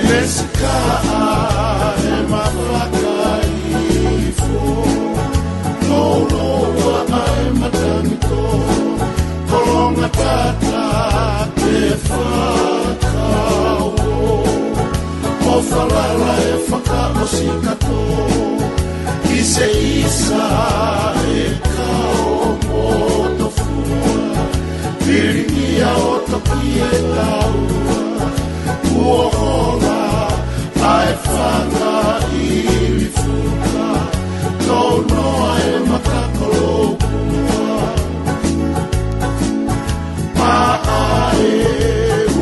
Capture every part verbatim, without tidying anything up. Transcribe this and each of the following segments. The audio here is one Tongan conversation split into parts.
Pesika ʻa e mafaka ifo, louloua ʻa e matangitō, kolonga tata ke fakauo, mo falala e fakaʻosi kato, ʻiseʻisa e kao mo tofua, pilingia ʻo toki e taua, kuo hola ʻa e fanga ʻilifuka, louloua e maka koloa. Maʻa e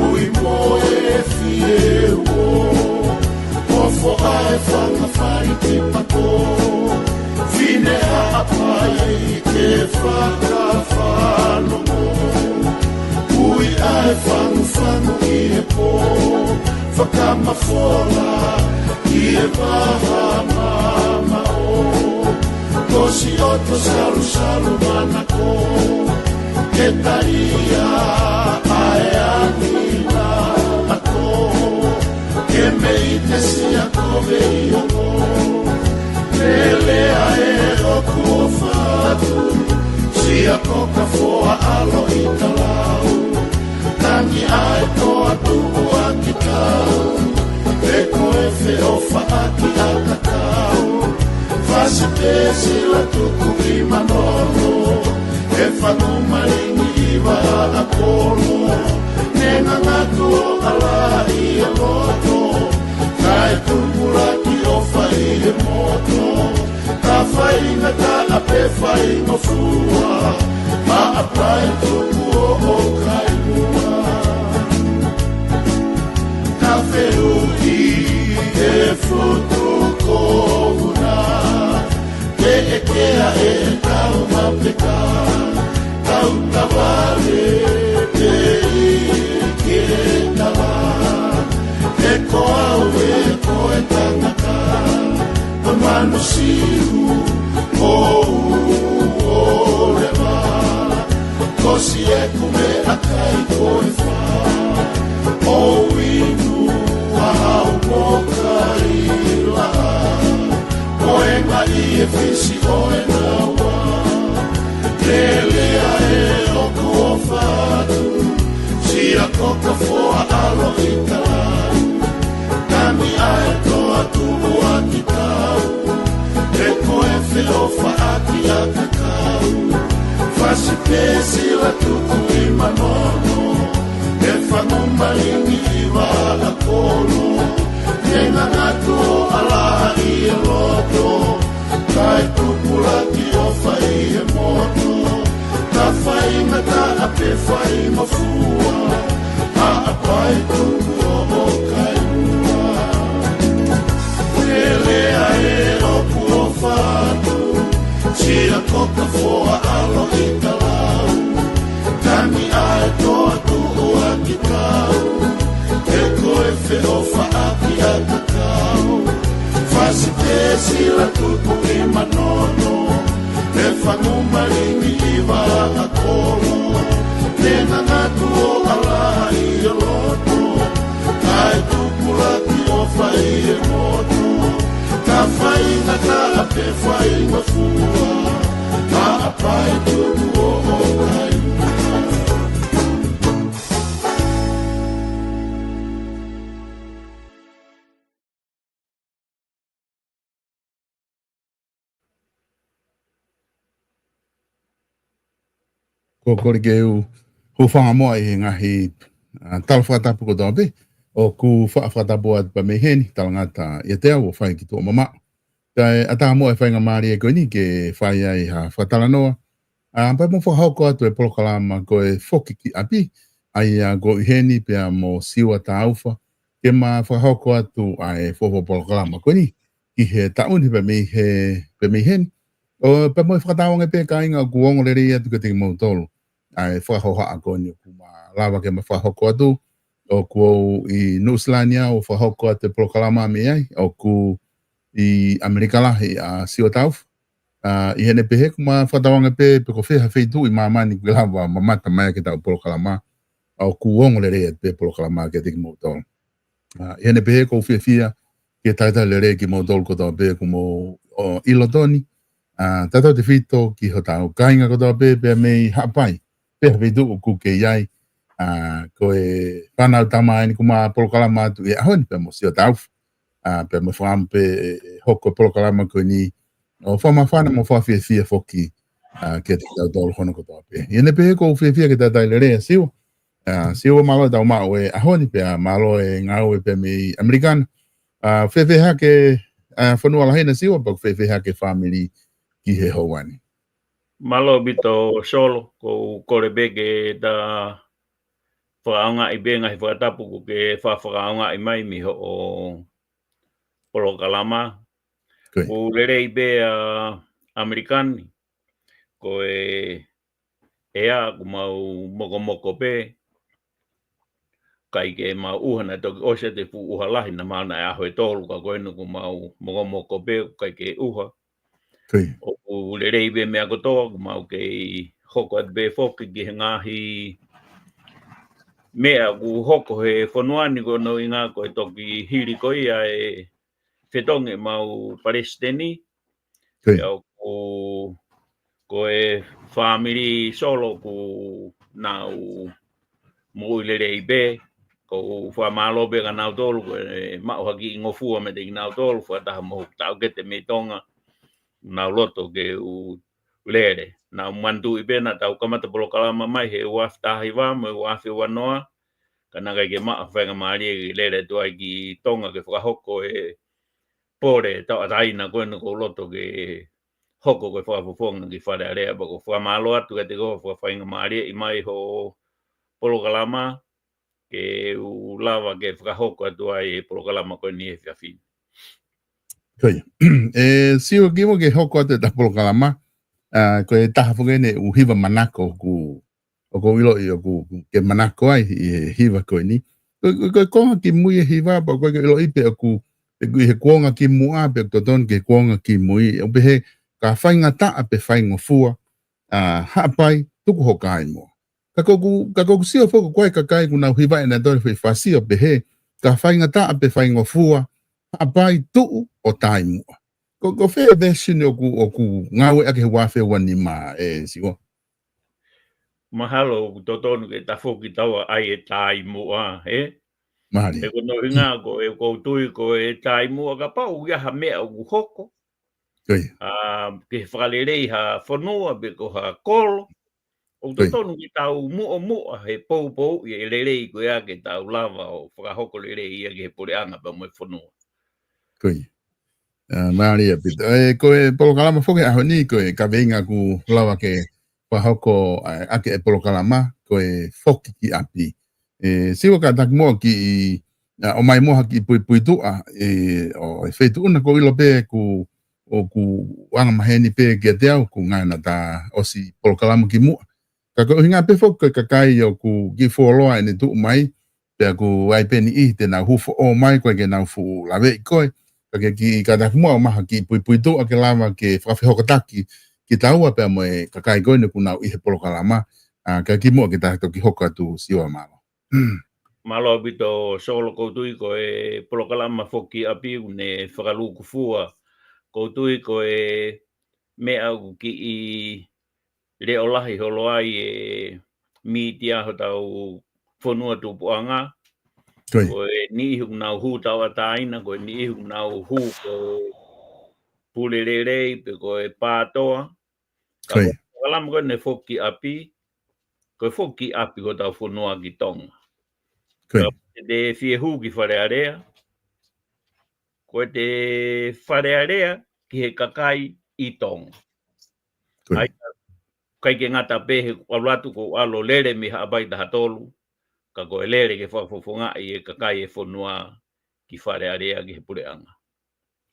ui mo e fieuo, ofo ʻa e fanga fali ki pato, fine Haʻapai ke fakafanongo, ui ʻa e fangufangu ʻi he pō, fakamafola ʻi he vaha mamaʻo, tosi ʻoto salusalu manako, ke talia ʻa e angi naʻa tō, ke mei te sia kove ʻi ongo, lele ʻa e ʻoku ʻofa atu, sia ko ka foa ʻalo ʻi talau, tangi ʻa e toa tuʻu ʻa ki tau, pe ko e feʻofaʻaki ʻa ka tau, fasi pē sila tuku ʻi manono, e fanu malingi ʻi vaʻa kolo, ne ngangatu ʻo ala ʻi e loto, kae tupulaki ʻofa ʻi he moto, ka faingataʻa pe faingofua, Haʻapai tuku ʻo ʻo kaimua. Ka fehuʻi e futu ko una, ke ʻekea e tau mapeka, tau tavale pe ʻi ke tala, e ko au e ko e tangata, ko manu siu o u o leva, ko si e ku me akai ko e fa, o inu a au mo kai la, ko e ngai e fisi o e naua, lele ʻa e ʻoku ʻofa atu, sia ko ka foa ʻalo ʻi talau, kami ʻa e toa tuʻu ʻa ki tau, e ko e feʻofaʻaki ʻa ka kau, fasi pē sila tuku ʻi manono, e fanu malingi ʻi vaʻa kolo, ne ngangatu ʻo ala ʻi e loto, kae tupulaki ʻofa ʻi he moto, ka faingataʻa pe faingofua, Haʻapai tuku ʻo ʻo kaimua. Lele ʻa e ʻoku ʻofa atu, sia ko ka foa ʻalo ʻi talau, kami ʻa e toa tuʻu ʻa ki tau, e ko e feʻofaʻaki ʻa ka kau, fasi pē sila tuku ʻi manono, e fanu malingi ʻi vaʻa kolo, ne ngangatu ʻo ala ʻi e loto, kae tupulaki ʻofa ʻi he moto, ka faingataʻa pe faingofua, Haʻapai tuku ʻo ʻo kaimua. Ko kole ke u hūfanga muʻa ʻi he ngaahi, ʻa, tala fakatapu kotoa pē ʻoku faʻa fakatapu atu pē mei heni, talangata ʻiate au ʻo fai ki tuʻa mamaʻo. Kae ʻatā muʻa e faingamālie ko eni ke fai ai ha fakatalanoa. ʻA, pea mo fakahoko atu e polokalama ko e Foki ki ʻApi, ʻa ia ko ʻi heni pea mo Siua Taufa, ke ma fakahoko atu ʻa e fuofua polokalama ko eni, ki he taʻu ni pē mei he, pē mei heni. ʻO pea mo e fakatauange pē kāinga ʻoku ongo lelei atu kiate kimoutolu ʻa e fakahohaʻa ko eni ʻoku ma lava ke ma fakahoko atu, ʻoku ou ʻi Nuʻusila ni au ʻo fakahoko atu e polokalama mei ai, ʻoku ʻi ʻAmelika lahi ʻa Siua Taufa. ʻA, ʻi heʻene pehē ʻoku ma fakatauange pē, pe ko fē ha feituʻu ʻi māmani ʻoku ke lava mamata mai ai ki heʻetau polokalama, ʻoku ongo lelei atu pē polokalama kiate kimoutolu. ʻI heʻene pehē, ʻoku ou fiefia ke talitali lelei kimoutolu kotoa pē ʻoku mou ʻilo toni, ʻa, tautautefito ki hotau kāinga kotoa pē pea mei Haʻapai, pea ha feituʻu ʻoku ke ʻi ai. ʻA, ko e fānau tama eni ʻoku ma polokalama atu ʻi he ʻaho ni pea mo Sio Taufa, ʻa, pea mo e fakaʻamu pē ʻe, ʻe hoko e polokalama ko eni ʻo fakamāfana mo fakafiefia foki, ʻa, kiate kitautolu hono kotoa pē. ʻI heʻene pehē, ʻoku ou fiefia ke talitali lelei ʻa Siua. ʻA, Siua, mālō e tau maʻu e ʻaho ni pea mālō e ngāue pea mei ʻAmelika na. ʻA, fēfē hake, ʻa, fonua lahi na, Siua, pea ʻoku fēfē hake fāmili ki he houa ni? Mālō ʻaupito Solo, ʻoku ou kole pē ke ta fakaʻaongaʻi pē ngaahi fakatapu ʻoku ke fa-, fakaʻaongaʻi mai mei hoʻo polokalama. Ko ia. ʻOku lelei pē ʻa ʻAmelika ni, ko e ʻea ʻoku mau mokomoko pē, ʻikai ke mau ʻuha, naʻe toki ʻosi atu e fuʻu ʻuha lahi, naʻa mau naʻe ʻaho ʻe tolu, ka ko eni ʻoku mau mokomoko pē, ʻikai ke ʻuha. Ko ia. ʻOku lelei pē meʻa kotoa, ʻoku mau kei hoko atu pē foki ki he ngaahi meʻa ʻoku hoko he fonua ni, ko hono ʻuhinga ko e toki hili ko ia e fetongi ʻemau palesiteni. Ko ia. Pea ʻoku, ko e fāmili Solo ʻoku nau moʻui lelei pē, ʻoku ou fakamālō pē kia nautolu, ko e maʻu ha kiʻi ngofua meiate kinautolu, fakataha mo hoku taʻokete mei Tonga, nau loto ke u lele. Naʻa ku manatuʻi pē naʻa tau kamata polokalama mai he ua afe taha hiva mo e ua afe ua noa, ka naʻe ʻikai ke maʻu ha faingamālie ke lele atu ai ki Tonga ke fakahoko e pole tauʻatāina ko eni ʻoku ou loto ke hoko ko e fakafofonga ki Fale Alea, pea ʻoku ou fakamālō atu kiate koe hoʻo fakafaingamālieʻi mai hoʻo polokalama, ke u lava ke fakahoko atu ai e polokalama ko eni he efiafi ni. Ko ia. ʻE, Siua, kimuʻa ke hoko atu ʻeta polokalama, ʻa, ko e taha foki eni e ʻū hiva manako ʻoku, ʻoku ou ʻiloʻi ʻoku ke manako ai ʻi he hiva ko eni. Ko, ko, ko e konga kimui e hiva, pea ʻoku ou ʻiloʻi pē ʻoku, ʻoku ʻi he kuonga kimuʻa, pea ʻoku totonu ki he kuonga kimui. ʻOku pehē, ka faingataʻa pe faingofua, ʻa, Haʻapai, tuku ho kaimoa. Ka ʻoku, ka ʻoku ou sio foki ko e kakai ʻoku nau hivaʻi ʻenautolu e foʻi fasi ʻo pehē, ka faingataʻa pe faingofua, Haʻapai, tuʻu ʻo taʻimuʻa. Ko, ko fē e version ʻoku, ʻoku ngāueʻaki he ua afe ua nima, ʻe Siua? Mahalo ʻoku totonu ke tafoki taua ʻai e taʻimuʻa, ē? Mālie. He ko hono ʻuhinga ko e, ʻoku ou tui ko e taʻimuʻa kapau ʻoku ʻi ai ha meʻa ʻoku hoko, ko ia, ʻa, ke fakalelei ha fonua pe ko ha kolo, ʻoku, ko ia, totonu ke tau muʻomuʻa he poupouʻi e lelei ko ia ke tau lava ʻo fakahoko lelei ia ki he puleʻanga pea mo e fonua. Ko ia. ʻA, mālie ʻaupito. ʻE, ko e polokalama foki he ʻaho ni, ko e kaveinga ʻoku lava ke fakahoko, ʻa, ʻaki e polokalama, ko e foki ki ʻapi. ʻE, Siua, kātaki muʻa kiʻi, ʻa, ʻomai muʻa ha kiʻi puipuituʻa, ʻe, ʻo e feituʻu na, ʻoku ou ʻilo pē ʻoku, ʻoku angamaheni pē kiate au, ʻoku ngata naʻa ta ʻosi polokalama kimuʻa. Ka ko e ʻuhinga pē foki ko e kakai ʻoku kiʻi fuoloa ʻene tuʻu mai, pea ʻoku ʻi ai pē niʻihi te nau hū foʻou mai, ʻoku ʻikai ke nau fuʻu laveʻi koe, ka ke kiʻi kātaki muʻa ʻomai ha kiʻi puipuituʻa ke lava ke fakafehokotaki kitaua pea mo e kakai ko eni ʻoku nau ʻi he polokalama, ʻa, kae kimuʻa ke ta toki hoko atu, Siua, mālō. Mālō ʻaupito Solo. ʻOku ou tui ko e polokalama foki ki ʻapi ʻoku ne fakalūkufua. ʻOku ou tui ko e meʻa ʻoku kiʻi leʻo lahi holo ai e mītia hotau fonua tupuʻanga. Ko ia. Ko e niʻihi ʻoku nau hū tauʻatāina, ko e niʻihi ʻoku nau hū ko e pule lelei pe ko e pātoa. Ka, ko ia, ko e polokalama ko eni foki ki ʻapi, ko e foki ki ʻapi ko hotau fonua ki Tonga. Ko ia. Ka te te fie hū ki Fale Alea, ko e te Fale Alea ki he kakai ʻi Tonga. Ko ia. ʻAi, ʻikai ke ngata pē he ʻalu atu ʻoku ou ʻalu ʻo lele mei Haʻapai taha tolu, ka ko e lele ke fakafofongaʻi e kakai e fonua ki Fale Alea ki he puleʻanga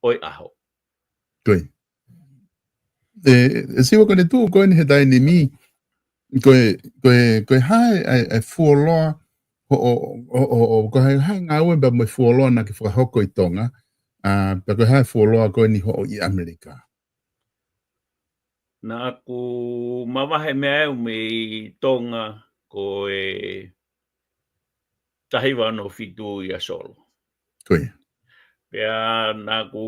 ʻo e ʻaho. Ko ia. ʻE, ʻe Siua, ko ʻene tuʻu ko eni he taimi ni, ko e, ko e, ko e hā e, e fuoloa hoʻo, hoʻo, hoʻo, ko e hā e ngāue pea mo e fuoloa naʻa ke fakahoko ʻi Tonga, ʻa, pea ko e hā e fuoloa ko eni hoʻo ʻi ʻAmelika? Naʻa ku mavahe mei au mei Tonga ko e taha hiva ono fitu ia, Solo. Ko ia. Pea naʻa ku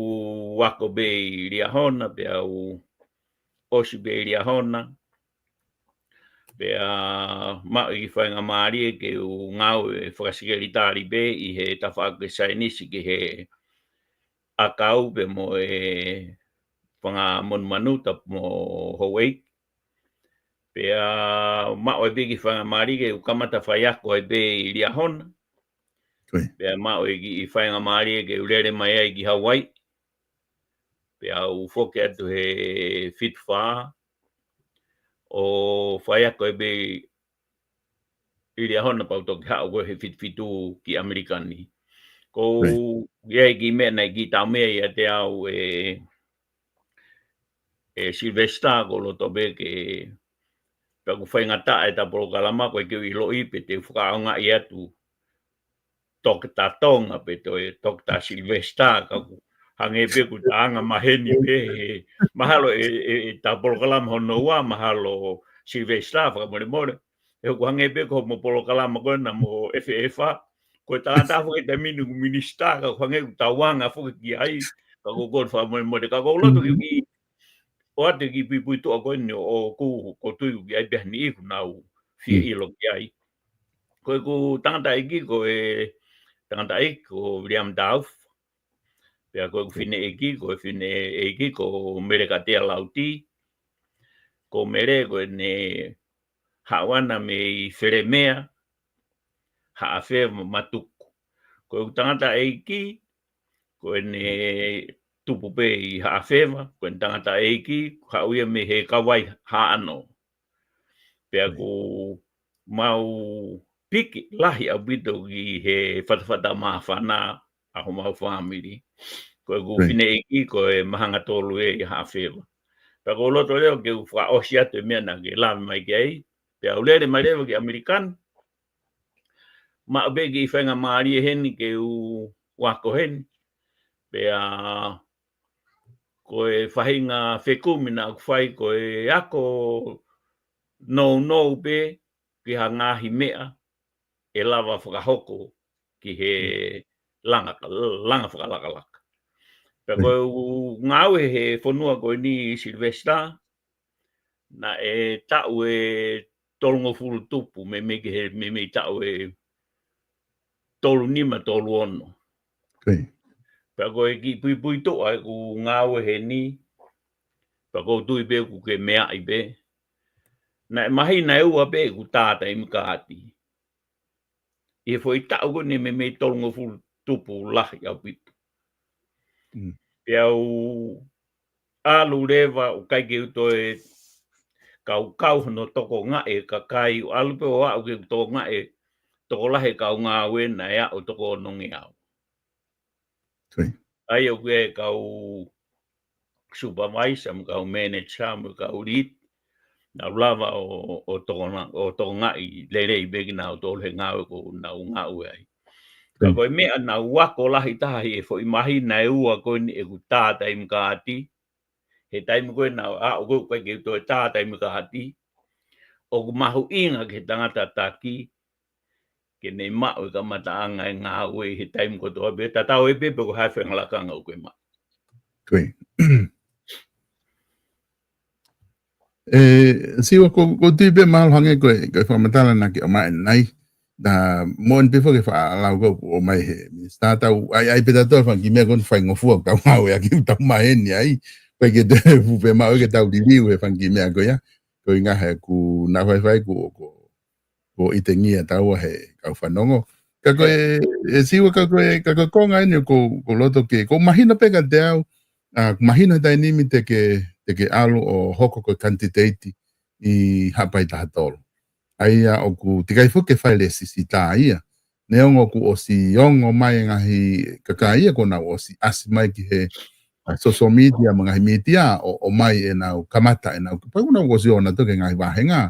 ako pē ʻi Liahona, pea u ʻosi pē ʻi Liahona. Pea maʻu e kiʻi faingamālie ke u ngāue fakasekelitali pē ʻi he tafaʻaki saienisi ki he ʻakau pea mo e fanga monumanuta mo Houʻeiki. Pea maʻu ai pē kiʻi faingamālie ke u kamata faiako ai pē ʻi Liahona. Ko ia. Pea maʻu e kiʻi faingamālie ke u lele mai ai ki Hauaiʻi. Pea u foki atu he fitu fā ʻo faiako ai pē ʻi Liahona pea u toki haʻu ko ē he fitu fitu ki ʻAmelika ni. Ko ia e kiʻi meʻa naʻe kiʻi taumea ʻiate au e, e Sylvester, ko u loto pē ke, pea ʻoku faingataʻa ʻeta polokalama, ko e ke u ʻiloʻi pe te u fakaʻaongaʻi atu Toketā Tonga pe toe Toketā Sylvester, ka ʻoku hangē pē ʻoku ta anga maheni pē, he mahalo e, e, ʻeta polokalama hono ua, mahalo Sylvester, fakamolemole. He ʻoku hangē pē ko hoʻomo polokalama ko ena mo F F, ko e tangata foki he taimi ni ʻoku minisitā, ka ʻoku hangē ʻoku tau anga foki ki ai, ka ko e kole fakamolemole, ka ko u loto ke u kiʻi ʻoatu e kiʻi puipuituʻa ko eni ʻoku, ko u tui ʻoku ʻi ai pē ha niʻihi ʻoku nau fie ʻilo ki ai. Ko ʻeku tangataʻeiki ko e tangataʻeiki ko William Dauf. Pea ko ʻeku fineʻeiki, ko e fineʻeiki ko Melekatea Lauti. Ko Mele ko ʻene haʻu ʻana mei Felemea, Haʻafeva, Matuku. Ko ʻeku tangataʻeiki, ko ʻene tupu pē ʻi Haʻafeva, ko ʻene tangataʻeiki, haʻu ia mei he kauvai Haʻano. Pea ʻoku mau piki lahi ʻaupito ki he fatafata māfana ʻa homau fāmili. Ko ʻeku fineʻeiki, ko e mahanga tolu ē ʻi Haʻafeva. Pea ko u loto leva ke u fakaʻosi atu e meʻa naʻa ke lave mai ki ai. Pea u lele mai leva ki ʻAmelika ni. Maʻu pē kiʻi faingamālie heni ke u ako heni. Pea ko e faʻahinga fekumi naʻa ku fai ko e ako nounou pē ki ha ngaahi meʻa ʻe lava fakahoko ki he langa, langa fakalakalaka. Pea ko u ngāue he fonua ko eni Sylvester, naʻe taʻu ʻe tolungofulu tupu, meimei ki he, meimei taʻu ʻe tolu nima, tolu ono. Pea ko e kiʻi puipuituʻa ʻeku ngāue heni, pea ko u tui pē ʻoku ke meaʻi pē. Naʻe mahina ʻe ua pē ʻeku tā taimi kaati. ʻI he foʻi taʻu ko eni meimei tolungofulu tupu lahi ʻaupito. Pea u ʻalu leva ʻo ʻikai ke u toe kaukau hono tokongaʻi e kakai, u ʻalu pē ʻo aʻu ke u tokongaʻi e tokolahi e kau ngāue naʻe aʻu ʻo toko onongeau. ʻA ia ʻoku ʻi ai e kau supervisor, mo e kau manager, mo e kau lead, naʻa ku lava ʻo, ʻo tokona-, ʻo tokongaʻi lelei pē kinautolu he ngāue ʻoku nau ngāue ai. Ka ko e meʻa naʻa ku ako lahi taha he foʻi mahina ʻe ua ko eni ʻeku tā taimi kaati, he taimi ko ē naʻa ku aʻu ko ē ʻikai ke u toe tā taimi kaati, ʻoku mahuʻinga ki he tangata taki ke ne maʻu e kamataʻanga e ngāue he taimi kotoa pē, tatau ai pē pe ko e hā e faʻahinga lakanga ʻoku ke maʻu. Ko ia. ʻE, Siua, ko, ko u tui pē mahalo hangē ko e, ko e fakamatala naʻa ke ʻomai ʻanenai. Naʻa moʻoni pē foki e fakalau ko ē ʻoku ʻomai he minisitā, tau ʻai, ʻai pē tautolu e fanga kiʻi meʻa ko eni faingofua ʻoku tau ngāueʻaki, ʻoku tau maheni ai. Ko e ke te fu pē maʻu ke tau liliu e fanga kiʻi meʻa ko ia. Ko e ʻuhinga he ʻoku na faifai ʻoku, ʻoku ʻoku ʻitengia taua he kau fanongo. Ka ko e, ʻe Siua, ka ko e, ka ko e konga eni ʻoku, ʻoku ou loto ke, ʻoku mahino pē kiate au, ʻa, ʻoku mahino he taimi ni te ke, te ke ʻalu ʻo hoko ko e kanititeiti ʻi Haʻapai taha tolu. ʻA ia ʻoku teʻeki ai foki ke fai lesisita ia. Neongo kuo ʻosi ongo mai e ngaahi kakai ia kuo nau ʻosi ʻasi mai ki he, ʻa, social media mo e ngaahi mītia ʻo, ʻomai ʻenau kamata ʻenau, pea kuo nau ʻosi ō nautolu ki he ngaahi vāhenga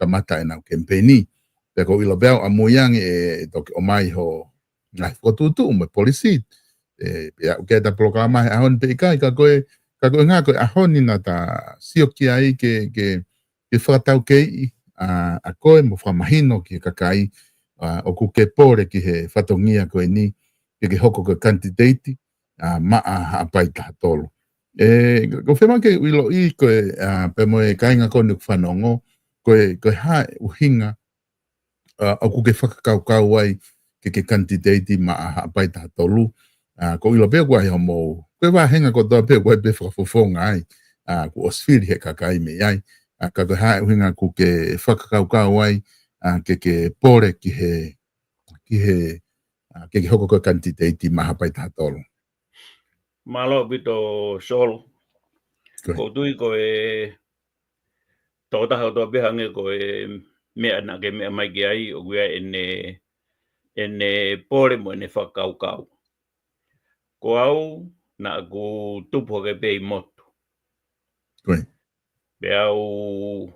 kamata ʻenau kemipeini. Pea ʻoku ou ʻilo pē au ʻamui ange ʻe, ʻe toki ʻomai hoʻo ngaahi fokotuʻutuʻu mo e polisī. ʻE, pea ʻoku ʻi ai ʻeta polokalama he ʻaho ni pe ʻikai, ka ko e, ka ko e ʻuhinga ko e ʻaho ni naʻa ta sio ki ai ke, ke, ke fakataukeiʻi ʻa, ʻa koe mo fakamahino ki he kakai, ʻa, ʻoku ke pole ki he fatongia ko eni, ke ke hoko ko e kanititeiti, ʻa, maʻa Haʻapai taha tolu. ʻE, ʻoku ou fiemaʻu ke u ʻiloʻi ko e, ʻa, pea mo e kāinga ko eni ʻoku fanongo, ko e, ko e hā e ʻuhinga, ʻa, ʻoku ke fakakaukau ai ke ke kanititeiti maʻa Haʻapai taha tolu. ʻA, ʻoku ou ʻilo pē ʻoku ʻi ai hoʻomou, ko e vāhenga kotoa pē ʻoku ʻi ai pē fakafofonga ai, ʻa, kuo ʻosi fili he kakai mei ai. ʻA, ka ko e hā e ʻuhinga ʻoku ke fakakaukau ai, ʻa, ke ke pole ki he, ki he, ʻa, ke ke hoko ko e kanititeiti maʻa Haʻapai taha tolu. Mālō ʻaupito Solo. Ko ia. ʻOku ou tui ko e tokotaha kotoa pē hangē ko e meʻa naʻa ke meʻa mai ki ai, ʻoku ʻi ai ʻene, ʻene pole mo ʻene fakakaukau. Ko au, naʻa ku tupu hake pē ʻi motu. Ko ia. Pea u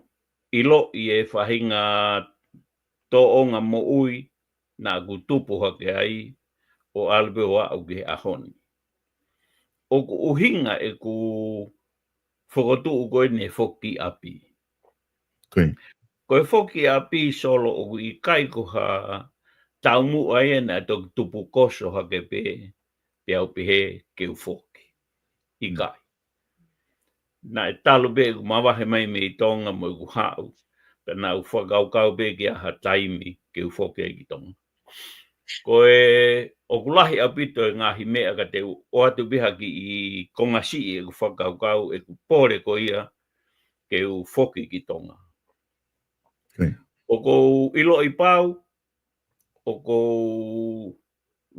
ʻiloʻi e faʻahinga tōʻonga moʻui naʻa ku tupu hake ai ʻo ʻalu pē ʻo aʻu ki he ʻaho ni. ʻOku ʻuhinga ʻeku fokotuʻu ko eni e foki ʻapi. Ko ia. Ko e foki ʻapi Solo ʻoku ʻikai ko ha taumuʻa ia naʻe toki tupu koso hake pē, pea u pehē ke u foki. ʻIkai. Naʻe talu pē ʻeku mavahe mai mei Tonga mo ʻeku haʻu, pea naʻa ku fakakaukau pē ke ʻi ai ha taimi ke u foki ai ki Tonga. Ko e, ʻoku lahi ʻaupito e ngaahi meʻa ka te u ʻoatu pē ha kiʻi konga siʻi ʻeku fakakaukau, ʻeku pole ko ia ke u foki ki Tonga. Ko ia. ʻOku ou ʻiloʻi pau, ʻoku ou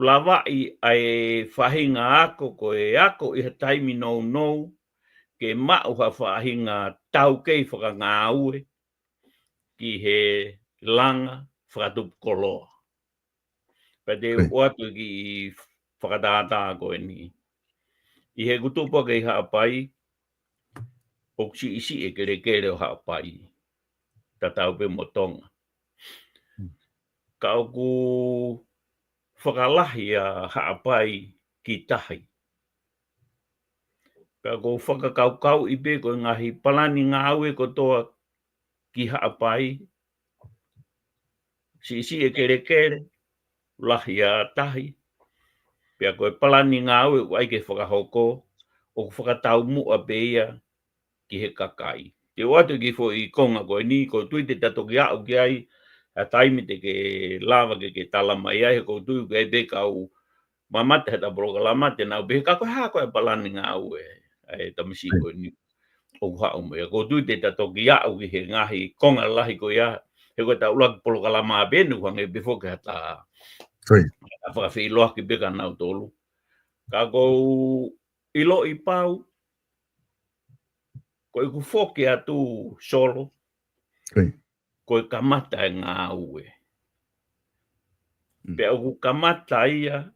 lavaʻi ʻa e faʻahinga ako, ko e ako ʻi ha taimi nounou, ke maʻu ha faʻahinga taukei fakangāue ki he langa fakatupu koloa. Pea te u Ko ia. ʻoatu e kiʻi fakatātā ko eni. ʻI heʻeku tupu hake ʻi Haʻapai, ʻoku siʻisiʻi e kelekele ʻo Haʻapai, tatau pē mo Tonga. Ka ʻoku fakalahi ʻa Haʻapai ki tahi. Pea ʻoku ou fakakaukauʻi pē ko e ngaahi palani ngāue kotoa ki Haʻapai, siʻisiʻi e kelekele, lahi ʻa tahi. Pea ko e palani ngāue ʻoku ʻai ke fakahoko, ʻoku fakataumuʻa pē ia ki he kakai. Te u ʻoatu e kiʻi foʻi konga ko eni, ʻoku ou tui te ta toki aʻu ki ai, ha taimi te ke lava ke ke tala mai ai, he ʻoku ou tui ʻoku ʻi ai pē kau mamata heʻeta polokalama, te nau pehē ka ko e hā ko e palani ngāue ʻa e tamasiʻi ko eni ʻoku haʻu mai. ʻOku ou tui te ta toki aʻu ki he ngaahi konga lahi ko ia, he ko ʻeta ʻuluaki polokalama pē eni ʻoku hangē pē foki ha ta Ko ia. ta fakafeʻiloaki pē kia nautolu. Ka ʻoku ou ʻiloʻi pau, ko ʻeku foki atu Solo, Ko ia. ko e kamata e ngāue. Mm. Pea ʻoku kamata ia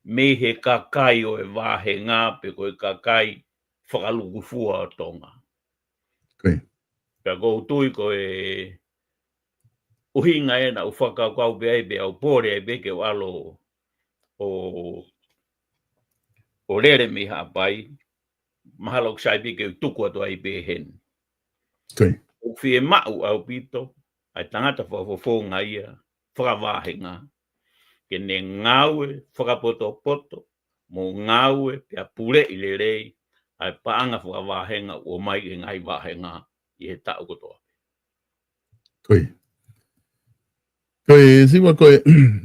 mei he kakai ʻo e vāhenga pe ko e kakai fakalukufua ʻo Tonga. Ko ia. Pea ʻoku ou tui ko e ʻuhinga ena ʻoku ou fakakaukau pē ai pea u pole ai pē ke u ʻalu ʻo, ʻo lele mei Haʻapai, mahalo ʻoku sai pē ke u tuku atu ai pē heni. Ko ia. ʻOku fiemaʻu ʻaupito ʻa e tangata fakafofonga ia fakavāhenga, ke ne ngāue fakapotopoto, mo ngāue pea puleʻi lelei ʻa e paʻanga fakavāhenga ʻoku ʻomai ki he ngaahi vāhenga ʻi he taʻu kotoa. Ko ia. Ko ia, Siua, ko e,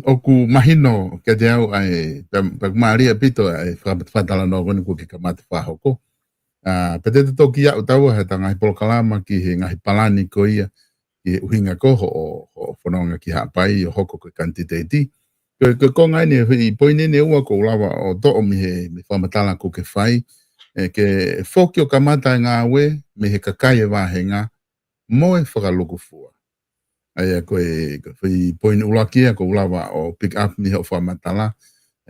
ʻoku mahino kiate au ʻa e, pea, pea ʻoku mālie ʻaupito ʻa e faka-, fakatalanoa ko eni kuo ke kamata fakahoko. ʻA, pea te ta toki aʻu taua heʻeta ngaahi polokalama ki he ngaahi palani ko ia, ki he ʻuhinga ko hoʻo, hoʻo fononga ki Haʻapai ʻo hoko ko e kanititeiti. Ko e, ko e konga eni, e foʻi poini eni ʻe ua ʻoku ou lava ʻo toʻo mei he, mei he fakamatala kuo ke fai. ʻE, ke foki ʻo kamata e ngāue mei he kakai e vāhenga mo e fakalukufua. ʻA ia ko e, ko e foʻi poini ʻuluaki ia ʻoku ou lava ʻo pick up mei hoʻo fakamatala.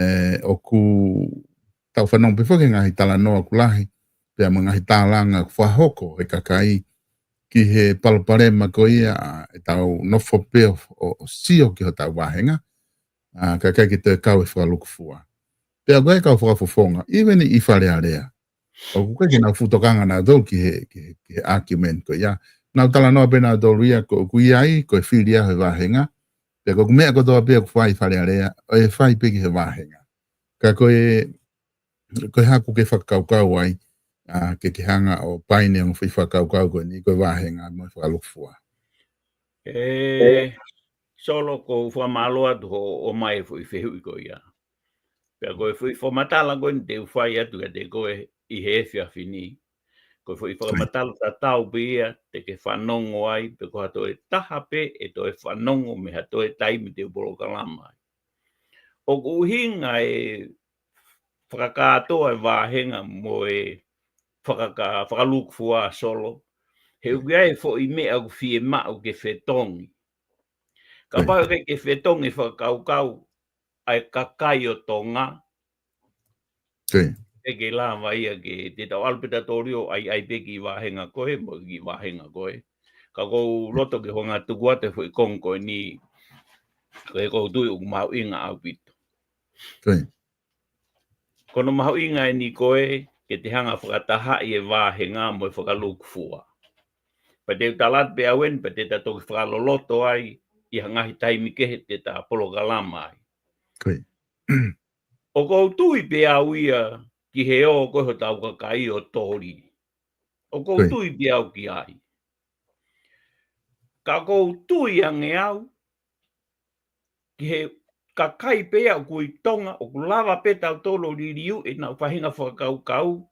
ʻE, ʻoku tau fanongo pē foki he ngaahi talanoa ʻoku lahi, pea mo e ngaahi tālanga ʻoku fakahoko ʻe he kakai ki he palopalema ko ia ʻa ʻetau nofo pē ʻo, ʻo, ʻo sio ki hotau vāhenga, ʻa, kae ʻikai ke toe kau e fakalukufua. Pea ʻoku ʻi ai e kau fakafofonga, even ʻi Fale Alea, ʻoku ʻikai ke nau fuʻu tokanga nautolu ki he, ki he, ki he argument ko ia. Nau talanoa pē nautolu ia ko, ʻoku ʻi ai, ko e fili ia he vāhenga, Pea ko e meʻa kotoa pē ʻoku fai Fale Alea, ʻoku fai pē ki he vāhenga. Ka ko e, ko e hā ʻoku ke fakakaukau ai, ʻa, ke ke hanga ʻo paine ʻa e foʻi fakakaukau ko eni, ko e vāhenga mo e fakalūkufua. ʻE, Solo, ʻoku ou fakamālō atu hoʻo ʻomai e foʻi fehuʻi ko ia. Pea ko e foʻi fakamatala ko eni te u fai atu kiate koe ʻi he efiafi ni. Ko e foʻi fakamatala tatau pē ia te ke fanongo ai, pe ko ha toe taha pē ʻe toe fanongo mei ha toe taimi te u polokalama ai. ʻOku ʻuhinga e fakakātoa e vāhenga mo e fakaka-, fakalūkufua, Solo. He ʻoku ʻi ai e foʻi meʻa ʻoku fiemaʻu ke fetongi. Kapau ʻoku ʻikai ke fetongi e fakakaukau ʻa e kakai ʻo Tonga, ʻikai ke lava ia ke te tau ʻalu pē tautolu ʻo ʻai, ʻai pē ki he vāhenga ko ē, mo e ki he vāhenga ko ē. Ka ʻoku ou loto ke hanga ʻo tuku atu e foʻi konga ko eni, ko e ʻoku ou tui ʻoku mahuʻinga ʻaupito. Ko hono mahuʻinga eni ko ē, ke te hanga ʻo fakatahaʻi e vāhenga mo e fakalūkufua. Pea te u tala atu pē au eni, pea te ta toki fakaloloto ai ʻi ha ngaahi taimi kehe te ta polokalama ai. ʻOku ou tui pē au ia ki he ō ko ē hotau kakai ʻo Toli. ʻOku ou tui pē au ki ai. Ka ʻoku ou tui ange au ki he kakai pē ia ʻoku ʻi Tonga, ʻoku lava pē tautolu ʻo liliu ʻenau faʻahinga fakakaukau,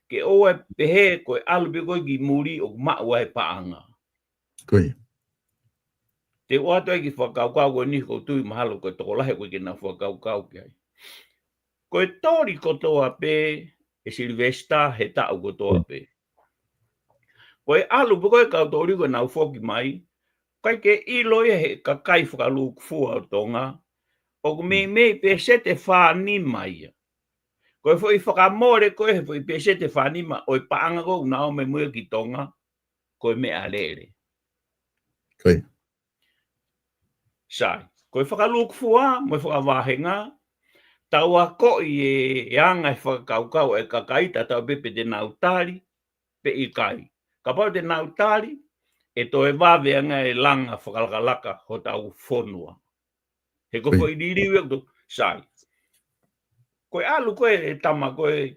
ke ʻoua ʻe pehē ko e ʻalu pē ko ē ki muli ʻoku maʻu ai e paʻanga. Te u ʻoatu ai e kiʻi fakakaukau ko eni, ʻoku ou tui mahalo ko e tokolahi ʻoku ʻikai ke nau fakakaukau ki ai. Ko e Toli kotoa pē, ʻe Silivesitā, he taʻu kotoa pē. Ko e ʻalu pē ko ē kau Toli ko ʻenau foki mai, ʻikai ke ʻilo ia he kakai fakalūkufua ʻo Tonga, ʻoku meimei pēseti ʻe fā nima ia. Ko e foʻi fakamole ko ē he foʻi pēseti ʻe fā nima ʻo e paʻanga ko ē ʻoku nau ō mai mo ia ki Tonga, ko e meʻalele. Sai, ko e fakalūkufua mo e fakavāhenga, tau akoʻi e, e anga e fakakaukau e kakai, tatau pē pe te nau tali pe ʻikai. Kapau te nau tali, ʻe toe vave ange e langa fakalakalaka hotau fonua. He ko e foʻi liliu ia ʻoku tau, sai. Ko e ʻalu ko ē e tama ko ē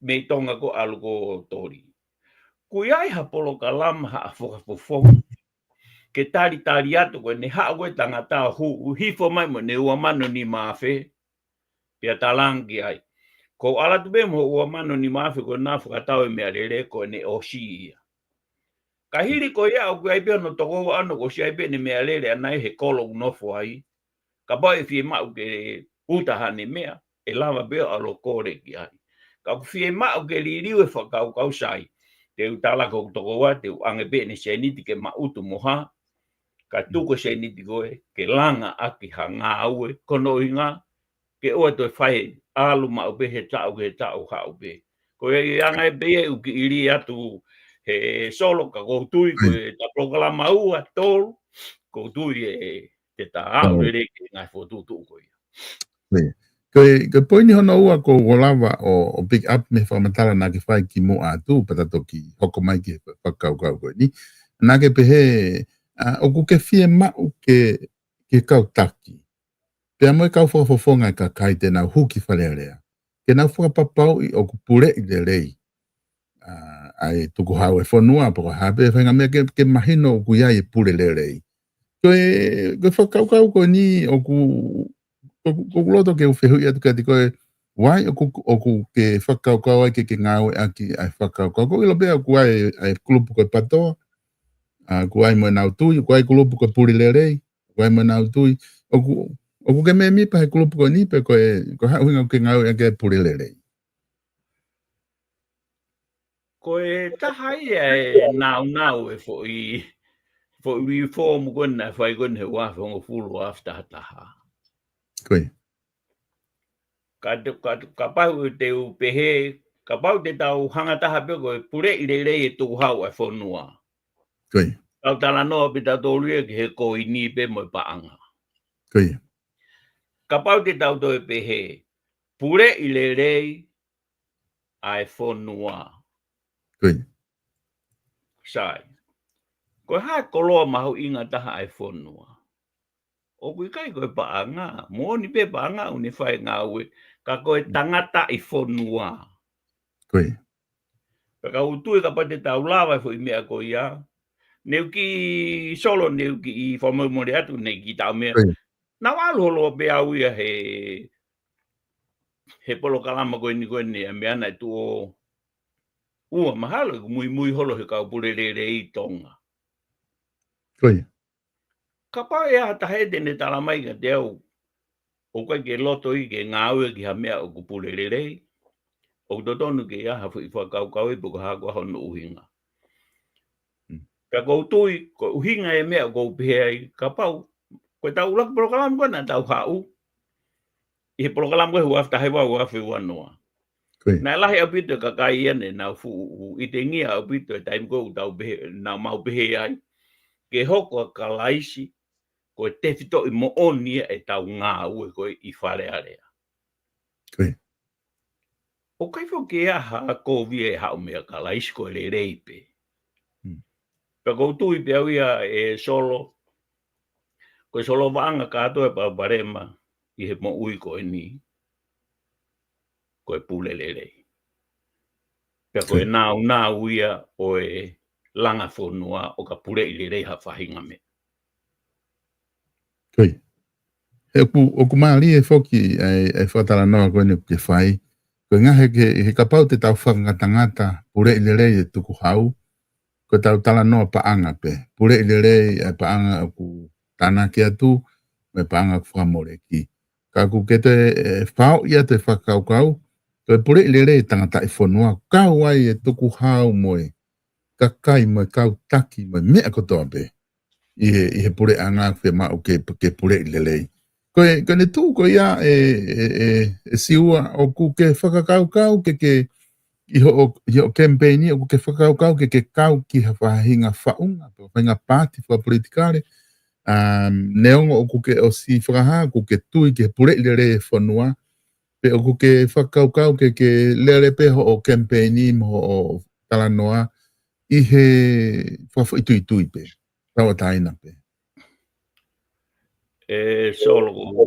mei Tonga ko ē ʻalu ko Toli. ʻOku ʻi ai ha polokalama, ha fakafofonga ke talitali atu ko ʻene haʻu ko ē tangata ʻo hū, hifo mai mo ʻene ua mano nima afe, pea talaange ai. Ko e ʻalu atu pē mo e ua mano nima afe ko ena ʻo fakatau e meʻalele, ko ʻene ʻosi ia. Ka hili ko ia ʻoku ʻi ai pē hono tokoua ʻana ʻoku ʻosi ʻi ai pē ʻene meʻalele ʻana ia he kolo ʻoku nofo ai. Kapau ʻe fiemaʻu ke uta haʻane meʻa, ʻe lava pē ʻo ʻalu ʻo kole ki ai. Ka ʻoku fiemaʻu ke liliu e fakakaukau, sai. Te u tala ko hoku tokoua, te u ʻoange pē ʻene sēniti ke maʻutu mo hā. Kae tuku e sēniti ko ē ke langa ʻaki ha ngāue, ko hono ʻuhinga ke ʻoua toe fai, ʻalu maʻu pē he taʻu ki he taʻu, haʻu pē. Ko e anga ia pē ia ʻeku kiʻi lī atu he Solo, ka ʻoku ou tui ko e ta polokalama ua, tolu, ʻoku ou tui ʻe te ta aʻu lelei ki he ngaahi fokotuʻutuʻu ko ia. Ko e, ko e poini hono ua ʻoku ou lava ʻo, ʻo pick up mei he fakamatala naʻa ke fai kimuʻa atu, pea ta toki hoko mai ki he fakakaukau ko eni. Naʻa ke pehē, ʻa, ʻoku ke fiemaʻu ke, ke kau taki pea mo e kau fakafofonga e kakai te nau hū ki Fale Alea, ke nau fakapapauʻi ʻoku puleʻi lelei, ʻa, ʻa e tukuhau e fonua, pe ko e hā pē faʻahinga meʻa ke, ke mahino ʻoku ʻi ai e pule lelei. Ko e, ko e fakakaukau ko eni ʻoku, ʻoku, ʻoku ou loto ke u fehuʻi atu kiate koe, ʻa ia ʻoku, ʻoku ke fakakaukau ai ke, ke ngāueʻaki ʻa e fakakaukau. ʻOku ou ʻilo pē ʻoku ʻi ai e, ʻa e kulupu ko e PATOA, ʻa, ʻoku ʻi ai mo ʻenau tui, ʻoku ʻi ai e kulupu ko e Pule Lelei, ʻoku ʻi ai mo ʻenau tui. ʻOku, ʻoku ke mēmipa he kulupu ko eni pe ko e, ko e hā e ʻuhinga ʻoku ke ngāueʻaki e Pule Lelei? Ko e taha ia e nāunau e foʻi, foʻi reform ko ē naʻe fai ko ē he ua afe hongofulu, ua afe taha taha. Ka te, ka, kapau te u pehē, kapau te tau hanga taha pē ko e puleʻi lelei e tukuhau ʻa e fonua. Tau talanoa pē tautolu ia ki he koini pē mo e paʻanga. Kapau te tau toe pehē, puleʻi lelei ʻa e fonua. Sai. Ko e hā e koloa mahuʻinga taha ʻa e fonua? ʻOku ʻikai ko e paʻanga, moʻoni pē paʻanga ʻoku ne fai e ngāue, ka ko e tangataʻi fonua. Ko ia. Pea ka u tui kapau te tau lava e foʻi meʻa ko ia. Ne u kiʻi Solo, ne u kiʻi fakamolemole atu, ne u kiʻi taʻu meʻa. Ko ia. Naʻa ku ʻalu holo pē au ia he, he polokalama ko eni ko eni ʻa meʻa naʻe tuʻo ua mahalo ʻeku muimui holo he kau pule lelei Tonga. Ko ia. Kapau ʻe ʻi ai ha taha ʻe te ne tala mai kiate au, ʻoku ʻikai ke loto ia ke ngāue ki ha meʻa ʻoku pule lelei, ʻoku totonu ke ʻi ai ha foʻi fakakaukau ia pe ko e hā koā hono ʻuhinga. Mm. Pea ʻoku ou tui, ko e ʻuhinga e meʻa ʻoku ou pehē ai, kapau, ko e tau ʻuluaki polokalama ko ē naʻa tau haʻu, ʻi he polokalama ko ē ua afe taha hiva, ua afe ua noa. Ko ia. Naʻe lahi ʻaupito e kakai ia ne nau fuʻu ʻitengia ʻaupito e taimi ko ē ʻoku tau pehē, naʻa mau pehē ai, ke hoko ʻa Kalaisi, ko e tefitoʻi moʻoni ia ʻetau ngāue ko ē ʻi Fale Alea. Ko ia. ʻOku ʻikai foki ke ʻi ai ha kovi e haʻu meia Kalaisi, ko e lelei pē. Mm. Pea ʻoku ou tui pē au ia ʻe Solo, ko e Solo vaʻanga kātoa e palopalema ʻi he moʻui ko eni, ko e pule lelei. Pea ko e Ko ia. nāunau ia ʻo e langa fonua ʻo ka puleʻi lelei ha faʻahinga meʻa. Ko ia. He ʻoku, ʻoku mālie foki e, e fakatalanoa ko eni ʻoku ke fai. Ko e ngaahi he, he kapau te tau fakangatangata puleʻi lelei e tukuhau, ko e tau talanoa paʻanga pē. Puleʻi lelei e paʻanga ʻoku tānaki atu, mo e paʻanga ʻoku fakamoleki. Ka ʻoku ke toe, e, faʻo ia te fakakaukau, ko e puleʻi lelei e tangataʻi fonua, kau ai e tukuhau mo e kakai mo e kau taki mo e meʻa kotoa pē ʻi he, ʻi he puleʻanga ʻoku fiemaʻu ke, ke puleʻi lelei. Ko e, ko ʻene tuʻu ko ia e, e, e, e Siua, ʻoku ke fakakaukau ke, ke, ʻi hoʻo, ʻi hoʻo kemipeini, ʻoku ke fakakaukau ke, ke kau ki ha faʻahinga faʻunga, pe faʻahinga paati fakapolitikale, um, neongo ʻoku ke ʻosi fakahā, ʻoku ke tui ki he puleʻi lelei e fonua, pe ʻoku ke fakakaukau ke, ke lele pē hoʻo kemipeini mo hoʻo talanoa ʻi he fakafoʻituitui pē, tauʻatāina pē. ʻE Solo, ko,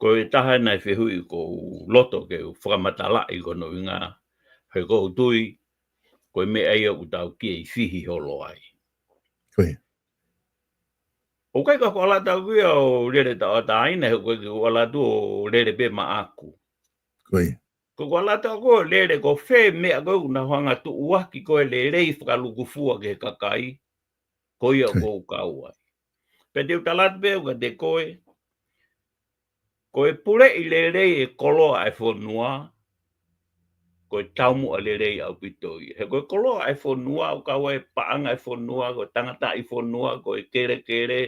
ko e taha ena e fehuʻi ʻoku ou loto ke u fakamatalaʻi ko hono ʻuhinga, he ʻoku ou tui, ko e meʻa ia ʻoku tau kei fihi holo ai. Ko ia. ʻOku ʻikai ko ʻeku ʻalu atu au ia ʻo lele tauʻatāina, he ʻoku ʻikai ke u ʻalu atu ʻo lele pē maʻaku. Ko ia. Ko ʻeku ʻalu atu au ko e lele ko fē meʻa ko ē ʻoku nau hanga tuʻuaki ko e lelei fakalukufua ki he kakai, ko ia ʻoku ou kau ai. Pea te u tala atu pē au kiate koe, ko e puleʻi lelei e koloa e fonua, ko e taumuʻa lelei ʻaupito ia. He ko e koloa e fonua, ʻoku kau ai e paʻanga e fonua, ko e tangataʻi fonua, ko e kelekele,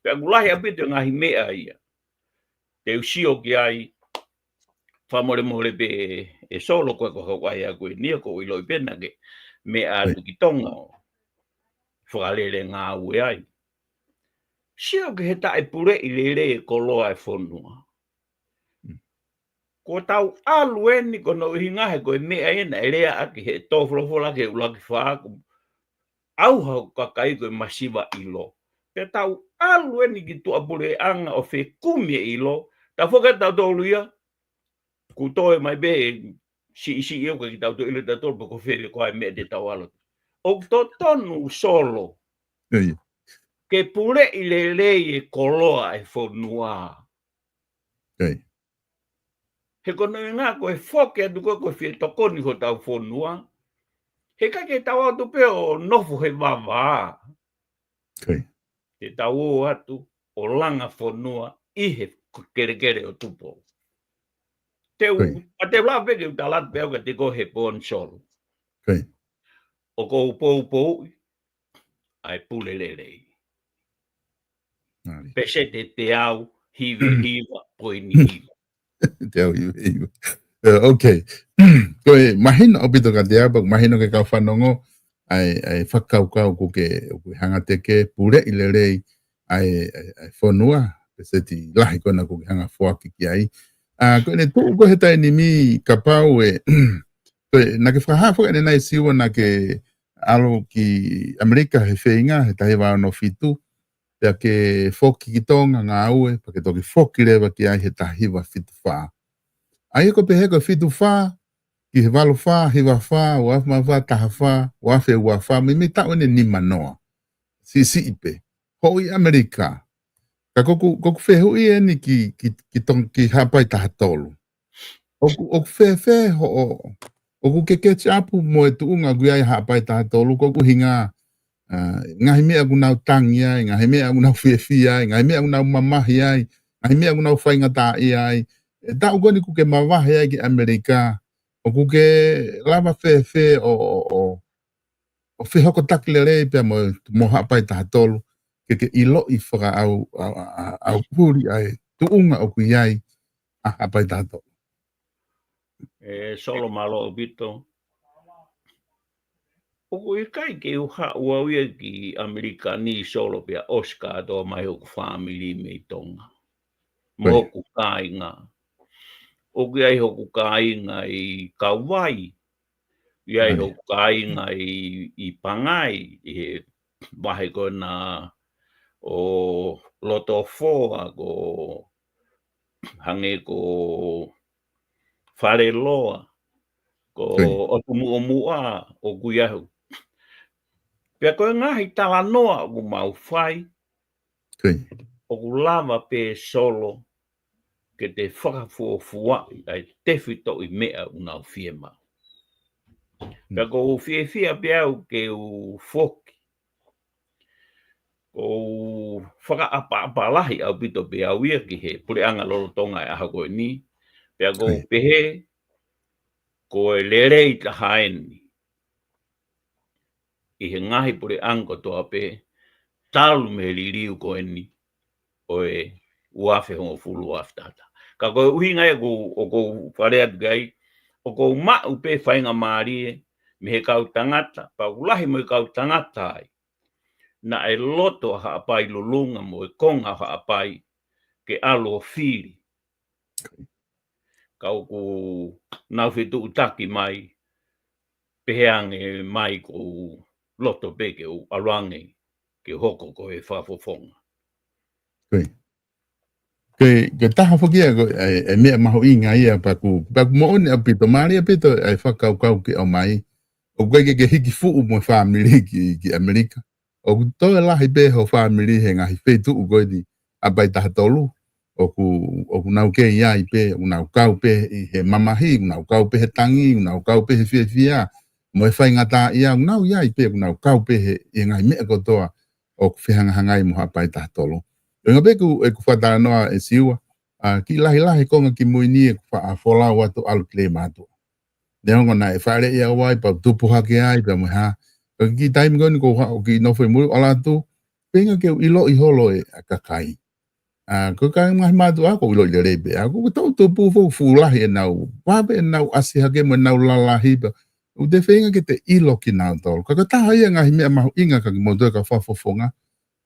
pea ʻoku lahi ʻaupito e ngaahi meʻa ia. Te u sio ki ai, fakamolemole pē ʻe Solo ko e ko hau ai aku e nia ko u ʻiloʻi pē naʻa ke meʻa atu ki Tonga ʻo fakalele ngāue ai. Sio ki he taʻe puleʻi lelei e koloa e fonua. Mm. Ko e tau ʻalu eni ko hono ʻuhinga he ko e meʻa ena ʻe lea ʻaki he tō folofola ki he ʻuluaki fā, ʻoku ʻauha ʻo e kakai ko e masiva ʻilo. Pea tau ʻalu eni ki tuʻapuleʻanga ʻo fekumi e ʻilo, tau foki atu tautolu ia, ʻoku toe mai pē siʻisiʻi ʻoku ʻikai ke tau toe ʻilo tautolu pe ko fē ko e meʻa te tau ʻalu. ʻOku totonu Solo. Ko ia. Ke puleʻi lelei e koloa e fonua. Ko ia. He ko hono ʻuhinga ko e foki atu ko ē ko e fie tokoni hotau fonua. He ʻikai ke tau ō atu pē ʻo nofo he vavā. Ko ia. Te tau ō atu ʻo langa fonua ʻi he kelekele ʻo Tupou. Te u, Ko ia. a te u lava pē ke u tala atu pē au kiate koe he pō ni Solo. Ko ia. ʻOku ou poupouʻi ʻa e pule lelei. Mālie. Peseti ʻe teau hiva hiva poini hiva. Teau hiva hiva. Eh, ok. Ko e mahino ʻaupito kiate au, pea ʻoku mahino ki he kau fanongo, ʻa e, ʻa e fakakaukau ʻoku ke, ʻoku ke hanga ʻo teke, puleʻi lelei ʻa e, ʻa e, ʻa e fonua, peseti lahi ko ena ʻoku ke hanga ʻo foaki ki ai. ʻA, ko ʻene tuʻu ko ē he taimi ni kapau ʻe, ko e, naʻa ke fakahā foki ʻanenai Siua naʻa ke ʻalu ki ʻAmelika he feinga, he taha hiva ono fitu, pea ke foki ki Tonga ngāue, pea ke toki foki leva ki ai he taha hiva fitu fā. ʻA ia ko e pehē ko e fitu fā, ki he valu fā, hiva fā, ua afe mā fā, taha fā, ua afe ua fā, meimei taʻu ʻeni ʻe nima noa. Siʻisiʻi pē. Hoʻo ʻi ʻAmelika. Ka ko ʻeku, ko ʻeku fehuʻi ʻeni ki, ki, ki Tong-, ki Haʻapai taha tolu. ʻOku, ʻoku fēfē hoʻo, ʻoku ke catch up mo e tuʻunga ʻoku ʻi ai Haʻapai taha tolu, ko e ʻuhinga, ʻa, ngaahi meʻa ʻoku nau tangi ai, ngaahi meʻa ʻoku nau fiefia ai, ngaahi meʻa ʻoku nau mamahi ai, ngaahi meʻa ʻoku nau faingataʻaʻia ai. ʻE taʻu ko ʻeni ʻoku ke mavahe ai ki ʻAmelika, ʻoku ke lava fēfē ʻo, ʻo, ʻo, ʻo fehokotaki lelei pea mo, mo Haʻapai taha tolu, ke ke ʻiloʻi fakaʻau, ʻau, ʻau, ʻau puli ʻa e tuʻunga ʻoku ʻi ai ʻa Haʻapai taha tolu. ʻE Solo, mālō ʻaupito. ʻOku ʻikai ke u haʻu au ia ki ʻAmelika ni, Solo, pea ʻosi kātoa mai hoku fāmili mei Tonga. Mo Right. hoku kāinga. ʻOku ʻi ai hoku kāinga ʻi Kauvai. ʻI ai Right. hoku kāinga ʻi, ʻi Pangai, ʻi he vahe ko ena ʻo Lotofoa, ko hangē ko Faleloa, ko Right. ʻOtu Muʻomuʻa, ʻoku ʻi ai hoku. Pea ko e ngaahi talanoa ʻoku mau fai, Right. ʻoku lava pē, Solo, ke te fakafuofuaʻi ʻa e tefitoʻi meʻa ʻoku nau fiemaʻu. Hmm. Pea ʻoku ou fiefia pē au ke u foki. ʻOku ou fakaʻapaʻapa lahi ʻaupito pē au ia ki he puleʻanga lolotonga e ʻaho ko eni. Pea ʻoku ou Right. pehē, ko e lelei taha ʻeni ʻi he ngaahi puleʻanga kotoa pē, talu mei he liliu ko eni ʻo e ua afe hongofulu, ua afe taha taha. Ka ko e ʻuhinga ia ʻoku, ʻoku ou fale atu ki ai, ʻoku ou maʻu pē faingamālie mei he kau tangata, pea ʻoku lahi mo e kau tangata ai, naʻe loto ʻa Haʻapai Lulunga mo e konga ʻo Haʻapai ke ʻalu ʻo fili. Ka ʻoku nau fetuʻutaki mai, pehē ange mai ʻoku ou loto pē ke u ʻalu ange ke hoko ko e fakafofonga. Ko e, ko e, ko e taha foki ia, ko e, e meʻa mahuʻinga ia pea ʻoku, pea ʻoku moʻoni ʻaupito, mālie ʻaupito ʻa e fakakaukau ke ʻomai. ʻOku ʻikai ke, ke hiki fuʻu mo e fāmili ki, ki ʻAmelika. ʻOku toe lahi pē ho fāmili he ngaahi feituʻu ko eni ʻa Haʻapai taha tolu. ʻOku, ʻoku nau kei ʻi ai pē, ʻoku nau kau pē ʻi he mamahi, ʻoku nau kau pē he tangi, ʻoku nau kau pē he fiefia, mo e faingataʻaʻia, ʻoku nau ʻi ai pē, ʻoku nau kau pē he, ʻi he ngaahi meʻa kotoa ʻoku fehangahangai mo Haʻapai taha tolu. ʻUhinga pē ʻeku, ʻeku fakatalanoa, ʻe Siua, ʻa, kiʻi lahilahi konga kimui ni ʻeku faʻa folau atu ʻalu ki Leimātuʻa. Neongo naʻe fāʻeleʻi au ai, pea u tupu hake ai, pea mo e hā. Ka kiʻi taimi ko eni ʻoku ou haʻu ʻo kiʻi nofo ʻi muli ʻo ʻalu atu, feinga ke u ʻiloʻi holo e, ʻa e kakai. ʻA, ko e kakai ngaahi mātuʻa ʻoku ou ʻiloʻi lelei pē. ʻA, ko e toʻu tupu fou fuʻu lahi ʻenau, vave ʻenau ʻasi hake mo ʻenau lalahi pē. ʻOku te feinga ke te ʻilo kinautolu. Ka ko e taha ia ngaahi meʻa mahuʻinga kiate kimoutolu kau fakafofonga.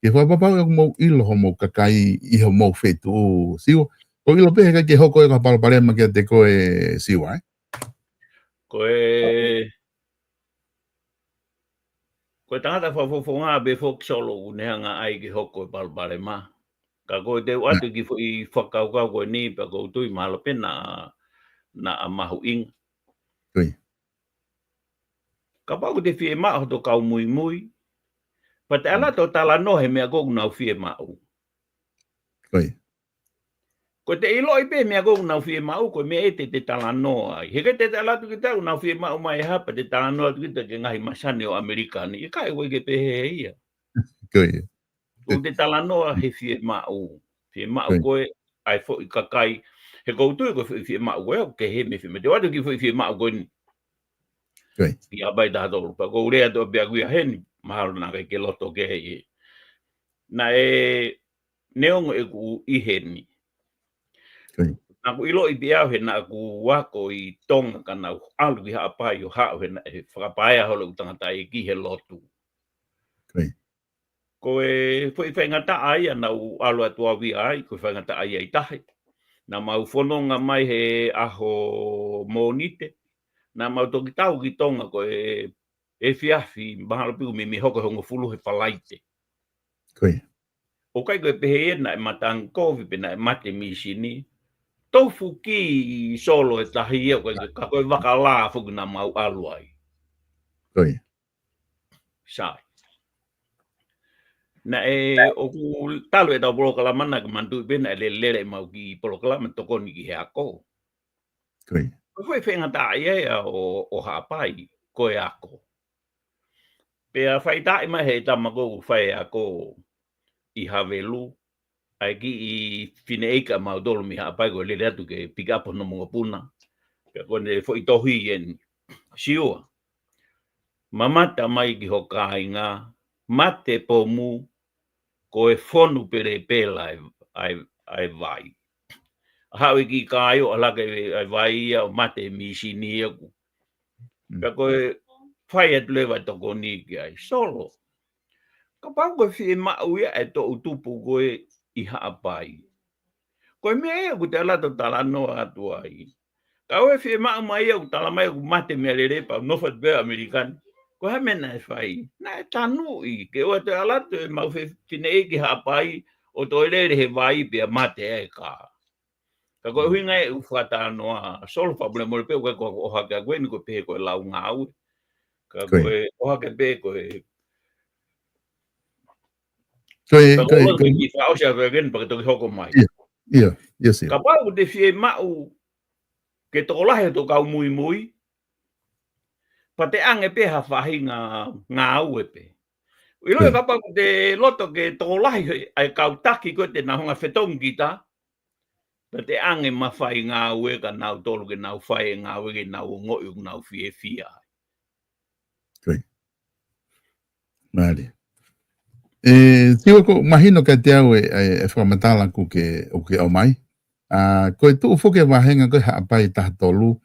Ke fakapapauʻi ʻoku mou ʻilo homou kakai ʻi homou feituʻu, Siua. ʻOku ou ʻilo pē he ʻikai ke hoko ʻeku palopalema kiate koe, Siua, ē? Ko e, ko e tangata fakafofonga pē foki, Solo, ʻoku ne hanga ai ke hoko e palopalema. Ka ko e te u ʻoatu e kiʻi foʻi fakakaukau ko eni pea ʻoku ou tui mahalo pē naʻa, naʻa mahuʻinga. Ko ia. Kapau ʻoku te fiemaʻu hoto kau muimui, pea te ʻalu atu ʻo talanoa he meʻa ko ē ʻoku nau fiemaʻu. Ko ia. Ko e te ʻiloʻi pē meʻa ko ē ʻoku nau fiemaʻu, ko e meʻa ē te te talanoa ai. He ʻikai te te ʻalu atu kita ʻoku nau fiemaʻu mai ha, pea te talanoa atu kita ki he ngaahi masani ʻo ʻAmelika ni. ʻIkai, ʻoku ʻikai ke pehē ia. Ko ia. ʻOku te talanoa he fiemaʻu. Fiemaʻu Ko ia. ko ē ʻa e foʻi kakai. He ʻoku ou tui ko e foʻi fiemaʻu ko ē ʻoku kehe mei he fiemaʻu. Te u ʻoatu e kiʻi foʻi fiemaʻu ko eni. Ko ia. Ki Haʻapai taha tolu. Pea ʻoku ou lea atu pē ʻaku ia heni. Mahalo naʻa ʻikai ke loto kehe ia. Naʻe neongo ʻeku ʻi heni. Ko ia. Naʻa ku ʻiloʻi pē au he naʻa ku ako ʻi Tonga ka naʻa ku ʻalu ki Haʻapai ʻo haʻu he naʻe fakapaea holo ʻeku tangataʻeiki he lotu. Ko ia. Ko e foʻi faingataʻa ia naʻa ku ʻalu atu au ia ai, ko e faingataʻa ia ʻi tahi. Naʻa mau fononga mai he ʻaho Mōnite. Naʻa mau toki tau ki Tonga ko e efiafi, mahalo pē ʻoku meimei hoko he hongofulu he Falaite. Ko ia. ʻOku ʻikai ko e pehē ia naʻe matangi kovi pe naʻe mate mīsini. Tofu ki Solo e tahi ia, ko e, ka ko e vaka lā foki naʻa mau ʻalu ai. Ko ia. Sai. Naʻe ʻoku talu ʻetau polokalama naʻa ke manatuʻi pē naʻe lele ʻemau kiʻi polokalama tokoni ki he ako. Ko ia. Ko e foʻi faingataʻaʻia ia ʻo, ʻo Haʻapai, ko e ako. Pea faʻitaʻi mai he tama ko ē ʻoku fai e ako ʻi Havelu, ʻa e kiʻi fineʻeiki ʻamautolu mei Haʻapai ko e lele atu ke pick up hono mokopuna. Pea ko ʻene foʻi tohi eni. Siua. Mamata mai ki ho kāinga, mate pomu, ko e fonu pelepela ʻa e, ʻa e, ʻa e vai. Haʻu e kiʻi kāioʻa laka e, ʻa e vai ia ʻo mate mīsini ia ku. Mm. Pea ko e fai atu leva e tokoni ki ai. Solo. Kapau ko e fiemaʻu ia e toʻu tupu ko ē ʻi Haʻapai. Ko e meʻa ia ʻoku te ʻalu atu ʻo talanoa atu ai. Ka ʻoku fiemaʻu mai ia ʻoku tala mai ʻoku mate meʻalele pea nofo atu pē ʻAmelika ni. Ko e hā e meʻa naʻe fai? Naʻe tanuʻi ke ʻoua te ʻalu atu ʻemau fe-, fineʻeiki Haʻapai ʻo toe lele he vai pea mate ai e kā. Ka ko e ʻuhinga ia ʻeku fakatalanoa, Solo, fakamolemole pē, ʻoku ʻikai ko haʻaku ʻohake ʻaʻaku eni, ko e pehē ko e lau ngāue. Ka ko e ʻohake pē ko e, Ko e, ka ko e, ko e kiʻi fakaʻosi ʻaʻaku eni pea ke toki hoko mai. ʻIo, ʻio, ʻio, sio. Kapau ʻoku te fiemaʻu ke tokolahi hoto kau muimui, pea te ʻange pē ha faʻahinga ngāue pē. ʻIlo e kapau ʻoku te loto ke tokolahi he, ʻa e kau taki ko ē te nau hanga fetongi kita, pea te ʻange mafai ngāue kia nautolu ke nau fai e ngāue ke nau ongoʻi ʻoku nau fiefia ai. Ko ia. Mālie. ʻE, Siua, ʻoku mahino kiate au e, e, e fakamatala ʻoku ke, ʻoku ke ʻomai. ʻA, ko e tuʻu foki e vāhenga ko ē Haʻapai taha tolu,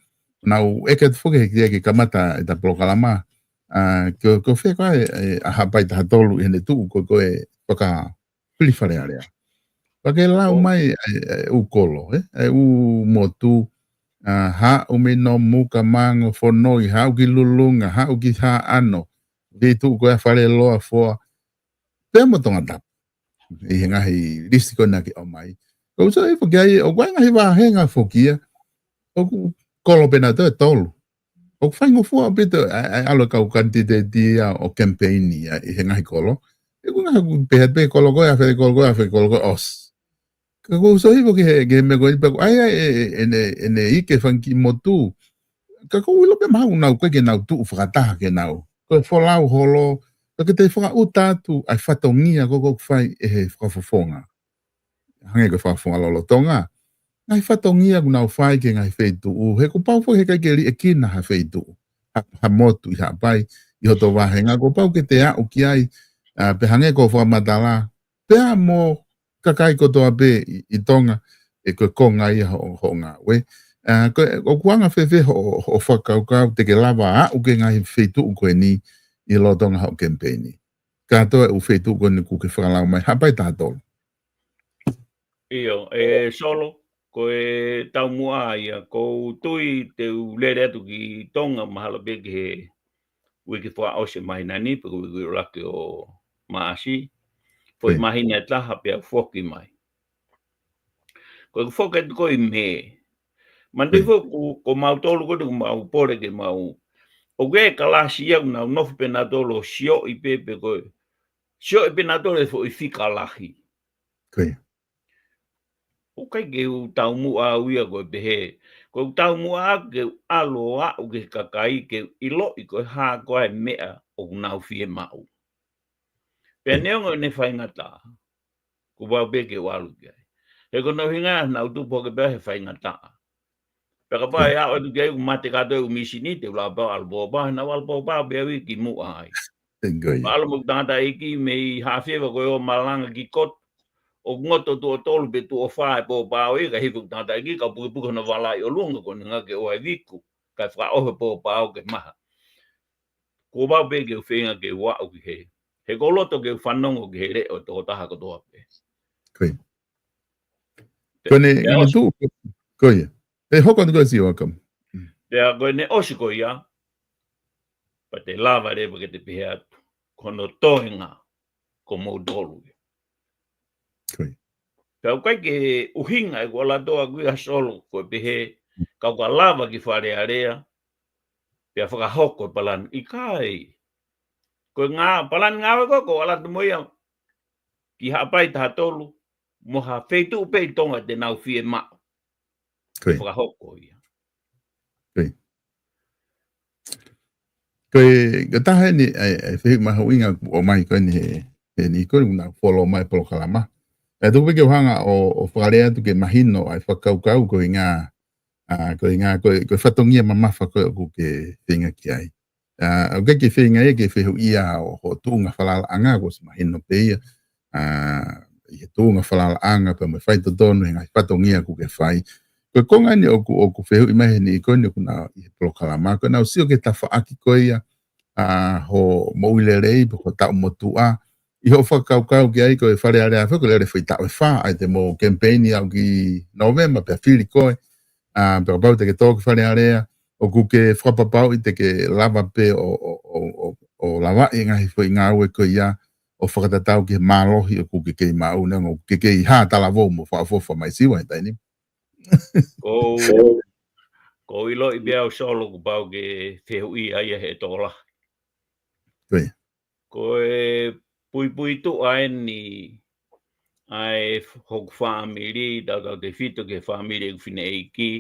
naʻa ku ʻeke atu foki he kia ke kamata ʻeta polokalama. ʻA, ko, ko fē ko ē, e, ʻa Haʻapai taha tolu ʻi heʻene tuʻu ko ē, ko ē faka, pili Fale Alea. Pea ke lau mai e, e, ʻū kolo, e, e ʻū motu, ʻa, haʻu mei Nomuka, Mango, Fonoi, haʻu ki Lulunga, haʻu ki Haʻano, ki tuʻu ko ē Faleloa, Foa, pea mo Tongatapu. ʻI he ngaahi lisi ko ē naʻa ke ʻomai. Ko uso e foki ai, ʻoku ʻi ai e ngaahi vāhenga foki ia, ʻoku kolo pē nautolu ʻe tolu. ʻOku faingofua ʻaupito ʻa e, ʻa e ʻalu e kau kanititeiti ia ʻo kemipeini ia ʻi he ngaahi kolo. ʻE, ʻoku ngaahi ʻoku pehē pē kolo ko ē, ʻafē kolo ko ē, ʻafē kolo ko ē, ʻosi. Ka ʻoku ou sio hifo ki he, ki he meʻa ko eni pea ʻoku ʻi ai e, e, ʻene, ʻene ʻi he fanga kiʻi motu. Ka ʻoku ou ʻilo pē mahalo ʻoku nau ʻikai ke nau tuʻu fakataha ke nau. Ko e folau holo, ka ke te fakaʻuta atu ʻa e fatongia ko ē ʻoku fai ʻe he fakafofonga. Hangē ko e fakafofonga lolotonga. Ngaahi fatongia ʻoku nau fai ki he ngaahi feituʻu, he kuo pau foki he ʻikai ke liʻekina ha feituʻu. Ha, ha motu ʻi Haʻapai, ʻi hoto vāhenga, kuo pau ke te aʻu ki ai, ʻa, pea hangē ko e fakamatala, pea mo e kakai kotoa pē ʻi, ʻi Tonga, ʻe ko e konga ia hoʻo, hoʻo ngāue. ʻA, ko e, ʻoku anga fēfē hoʻo, hoʻo fakakaukau te ke lava aʻu ki he ngaahi feituʻu ko eni ʻi lolotonga hoʻo kemipeini. Kātoa e ʻū feituʻu ko eni ʻoku ke fakalau mai, Haʻapai taha tolu. ʻIo, e Solo, ko e taumuʻa ia, ʻoku ou tui te u lele atu ki Tonga, mahalo pē ki he uike fakaʻosi e māhina ni, pe ko e uike ʻuluaki ʻo Maʻasi, foʻi māhina ʻe taha pea foki mai. Ko e foki atu ko ē ʻi Mē. Manatuʻi foki ko, ko mautolu ko ē ʻoku mau pole ke mau. ʻOku ʻi ai e kalasi ia ʻoku nau nofo pē nautolu ʻo sioʻi pē pe ko e. Sioʻi pē nautolu e foʻi fika lahi. Ko ia. ʻOku ʻikai ke u taumuʻa au ia ko e pehē. Ko e taumuʻa ke u ʻalu ʻo aʻu ki he kakai ke u ʻiloʻi ko e hā koā e meʻa ʻoku nau fiemaʻu. Pea neongo ʻene faingataʻa, kuo pau pē ke u ʻalu ki ai. He ko hono ʻuhinga naʻa ku tupu hake pē he faingataʻa. Pea kapau ʻe aʻu atu ki ai ʻoku mate kātoa e ʻū mīsini, te u lava pē ʻo ʻalu pōpao, naʻa ku ʻalu pōpao pē au ia kimuʻa ai. Ko ia. Pea ʻalu mo e tangataʻeiki mei Haʻafia ko ē ʻo malanga ki Kotu. ʻOku ngoto tuʻo tolu pe tuʻo fā e pōpao ia, kae hifo e tangataʻeiki, kae pukepuke hono vala ʻi ʻolunga ko ʻene ngāue ke ʻoua ʻe viku, kae fakaʻoho e pōpao ke maha. Kuo pau pē ke u feinga ke u aʻu ki hē. He ʻoku ou loto ke u fanongo ki he leʻo ʻo e tokotaha kotoa pē. Ko ia. Ko ʻene, ʻene tuʻu, ko ia. ʻE hoko atu ko e Siua, kam. Pea ko ʻene ʻosi ko ia, pea te lava leva ke te pehē atu, ko hono toenga, ko moutolu ia. Pea ʻoku ʻikai ke ʻuhinga ʻeku ʻalu atu ʻaʻaku ia Solo, ko e pehē, ka ʻoku lava ki Fale Alea, pea fakahoko e palani. ʻIkai. Ko e ngā, palani ngāue ko ē, ʻoku ʻalu atu mo ia ki Haʻapai taha tolu, mo ha feituʻu pē ʻi Tonga te nau fiemaʻu. Ko ia. Fakahoko ia. Ko ia. Ko e, ko e taha eni, ʻa e, ʻa e fehuʻi mahuʻinga ʻoku ʻomai ko eni he, he niʻihi ko eni ʻoku nau follow mai polokalama. ʻE tuku pē ke u hanga ʻo, ʻo fakalea atu ke mahino ʻa e fakakaukau ko e ngā, ʻa, ko e ngā, ko e, ko e fatongia mamafa ko ē ʻoku ke feinga ki ai. ʻA, ʻoku ʻikai ke feinga ia ke fehuʻia ʻo, ʻo tuʻunga falalaʻanga, kuo ʻosi mahino pē ia. ʻA, ʻi he tuʻunga falalaʻanga pea mo e faitotonu he ngaahi fatongia ʻoku ke fai. Ko e konga eni ʻoku, ʻoku fehuʻi mai he niʻihi ko eni ʻoku nau ʻi he polokalama, ko ʻenau sio ki he tafaʻaki ko ia, ʻa, hoʻo moʻui lelei, pe ko e taʻu motuʻa, ʻi hoʻo fakakaukau ki ai ko e Fale Alea foki ko e lele foʻi taʻu ʻe fā, ʻa ia te mou kemipeini ʻaʻu ki Nōvema, pea fili koe, ʻa, pea kapau te ke tō ki Fale Alea, ʻoku ke fakapapauʻi te ke lava pē ʻo, ʻo, ʻo, ʻo, ʻo lavaʻi e ngaahi foʻi ngāue ko ia, ʻo fakatatau ki he mālohi ʻoku ke kei maʻu, neongo ʻoku ke kei hā talavou mo fakaʻofoʻofa mai Siua he taimi ni. Ko, ko e ʻiloʻi pē ʻaʻaku Solo kuo pau ke fehuʻia ia he tokolahi. Ko ia. Ko e puipuituʻa eni ʻa e hoku fāmili, tautautefito ki he fāmili ʻeku fineʻeiki.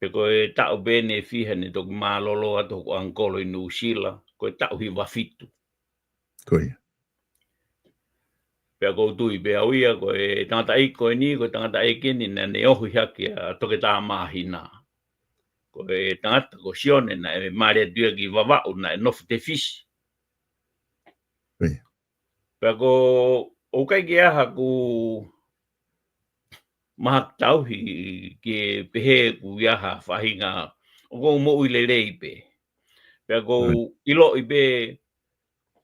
Pe ko e taʻu pē ʻe fiha ne toki mālōlō atu hoku ʻangikolo ʻi Nuʻusila, ko e taʻu hiva fitu. Ko ia. Pea ʻoku ou tui pē au ia, ko e tangataʻeiki ko eni, ko e tangataʻeiki eni naʻa ne ohi hake ʻa Toketā Māhina. Ko e tangata ko Sione naʻe mali atu ia ki Vavaʻu naʻe nofo Tefisi. Ko ia. Pea ʻoku ou ʻikai ke ʻi ai haʻaku mahaki tauhi ke pehē ʻoku ʻi ai ha faʻahinga, ʻoku ou moʻui lelei pē. Pea ʻoku ou ʻiloʻi pē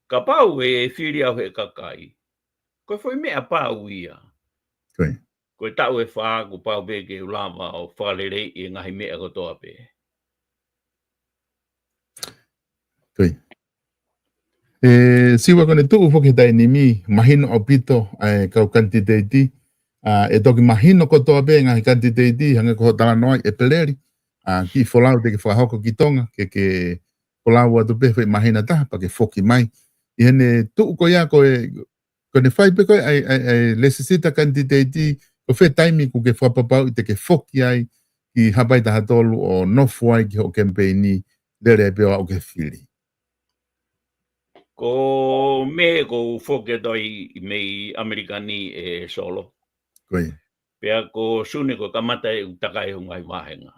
kapau ʻe fili au he kakai, ko e foʻi meʻa pau ia. Ko ia. Ko e taʻu ʻe fā kuo pau pē ke u lava ʻo fakaleleiʻi e ngaahi meʻa kotoa pē. Ko ia. ʻE, Siua, ko ʻene tuʻu foki he taimi ni, mahino ʻaupito ʻa e kau kanititeiti, ʻa, ʻe toki mahino kotoa pē ngaahi kanititeiti, hangē ko hoʻo talanoa ʻi ʻEpeleli, ʻa, kiʻi folau te ke fakahoko ki Tonga, ke ke folau atu pē foʻi māhina ʻe taha pea ke foki mai. ʻI heʻene tuʻu ko ia ko e, ko ʻene fai pē ko ē ʻa e, ʻa e, ʻa e lēsisita kanititeiti, ko fē taimi ʻoku ke fakapapauʻi te ke foki ai ki Haʻapai taha tolu ʻo nofo ai ki hoʻo kemipeini, lele ai pē ʻo aʻu ki he fili? Ko Mē ʻoku ou foki atu ai mei ʻAmelika ni, ʻe Solo. Ko ia. Pea ko Sune ʻoku kamata ʻeku takai hoku ngaahi vāhenga.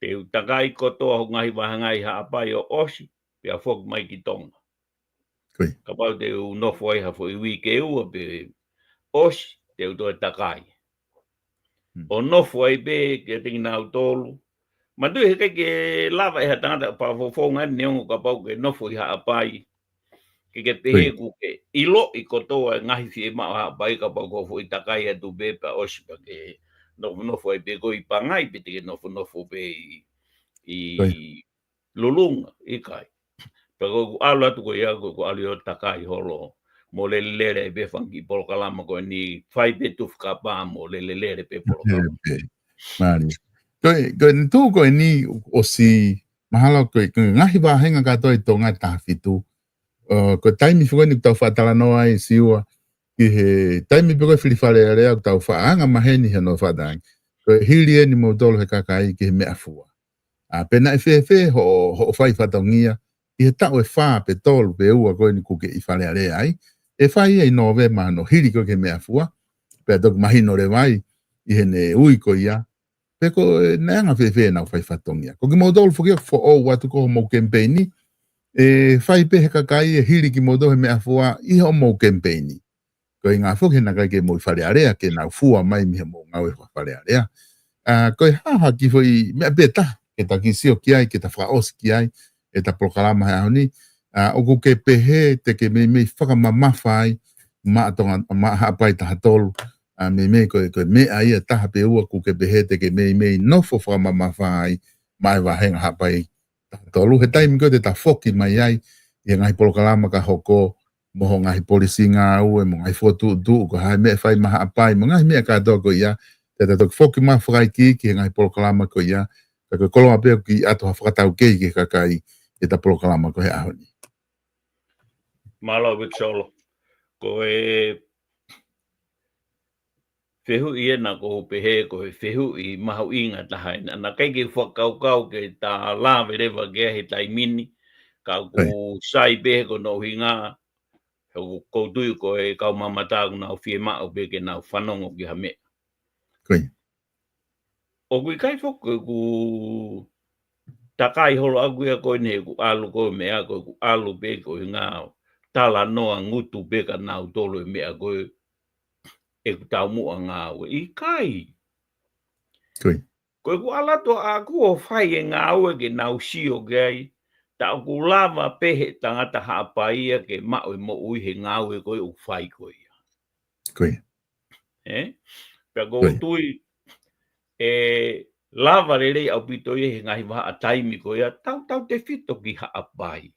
Te u takai kotoa hoku ngaahi vāhenga ʻi Haʻapai ʻo ʻosi, pea foki mai ki Tonga. Ko ia. Kapau te u nofo ai ha foʻi uike ʻe ua pe ʻosi, te u toe takai. Hmm. ʻO nofo ai pē kiate kinautolu. Manatuʻi heʻikai ke lava ʻe ha tangata fakafofonga neongo kapau ke nofo ʻi Haʻapai ke ke pehē ʻoku ke ʻiloʻi kotoa e ngaahi fiemaʻu ʻa Haʻapai, kapau ko e foʻi takai atu pē pea ʻosi pea ke nofonofo ai pē koe ʻi Pangai pe te ke nofonofo pē ʻi, ʻi Lulunga, ʻikai. Pea ko ʻeku ʻalu atu ko ia, ko ʻeku ʻalu ʻo takai holo. Mo lelelele pē fanga kiʻi polokalama ko eni, fai pē tufu kapa mo lelelele pē polokalama. Pē. Mālie. Ko e, ko e tuʻu ko eni ʻosi mahalo ko e, ko e ngaahi vāhenga kātoa ʻi Tonga ʻe taha fitu. ʻO, ko e taimi foki eni ʻoku tau faʻa talanoa ai Siua, ki he taimi pē ko ē fili Fale Alea ʻoku tau faʻa anga maheni he no fatangi. Ko e hili eni moutolu he kakai ki he meʻafua. ʻA, pe naʻe fēfē hoʻo, hoʻo fai fatongia, ʻi he taʻu ʻe fā pe tolu pe ua ko eni ʻoku ke ʻi Fale Alea ai. ʻE fai ia ʻi Nōvema hono hili ko ē ki he meʻafua, pea toki mahino leva ai, ʻi heʻene ui ko ia, pe ko e naʻe anga fēfē ʻenau fai fatongia. Ko kimoutolu foki ʻoku foʻou atu ko hoʻomou kemipeini, ʻe fai pē he kakai e hili kimoutolu he meʻafua ʻi hoʻomou kemipeini. Ko e ʻuhinga foki he naʻe ʻikai ke mou ʻi Fale Alea, ke nau fua mai mei hoʻomou ngāue faka-Fale Alea. ʻA, ko e hā ha kiʻi foʻi meʻa pē ʻe taha, ke ta kiʻi sio ki ai, ke ta fakaʻosi ki ai, ʻeta polokalama he ʻaho ni. ʻA, ʻoku ke pehē te ke meimei fakamamafa ai, maʻa Tonga, maʻa Haʻapai taha tolu. ʻA, meimei ko e, ko e meʻa ia ʻe taha pe ua ʻoku ke pehē te ke meimei nofo fakamamafa ai, maʻa e vāhenga Haʻapai taha tolu. He taimi ko ē te ta foki mai ai, ʻi he ngaahi polokalama ka hoko, mo hoʻo ngaahi polisi ngāue, mo e ngaahi fokotuʻutuʻu, ko e hā e meʻa ʻe fai maʻa Haʻapai, mo e ngaahi meʻa kātoa ko ia, te ta toki foki mai fakaikiiki he ngaahi polokalama ko ia, ka ko e koloa pē ʻoku ʻoatu ha fakataukei ki he kakai ʻi heʻeta polokalama ko ē he ʻaho ni. Mālō Viki Solo. Ko e fehuʻi ena ʻoku ou pehē ko e fehuʻi mahuʻinga taha ena. Naʻe ʻikai ke u fakakaukau ke ta lave leva ki ai he taimi ni, ka ʻoku ʻIo. sai pē he ko hono ʻuhinga, he ʻoku ou tui ko e kau mamata ʻoku nau fiemaʻu pē ke nau fanongo ki ha meʻa. Ko ia. ʻOku ʻikai foki ke u takai holo ʻaku ia ko eni he ʻoku ʻalu ko e meʻa ko ē ʻoku ʻalu pē ko e ngāue talanoa ngutu pē kia nautolu e meʻa ko ē ʻoku taumuʻa ngāue. ʻIkai. Ko ia. Ko ʻeku ʻalu atu ʻaku ʻo fai e ngāue ke nau sio ki ai, ta ʻoku lava pē he tangata Haʻapai ia ke maʻu e moʻui he ngāue ko ē ʻoku fai ko ia. Ko ia. Ē? Pea ʻoku ou Ko ia. tui ʻe lava lelei ʻaupito ia he ngaahi vahaʻa taimi ko ia, tautautefito ki Haʻapai.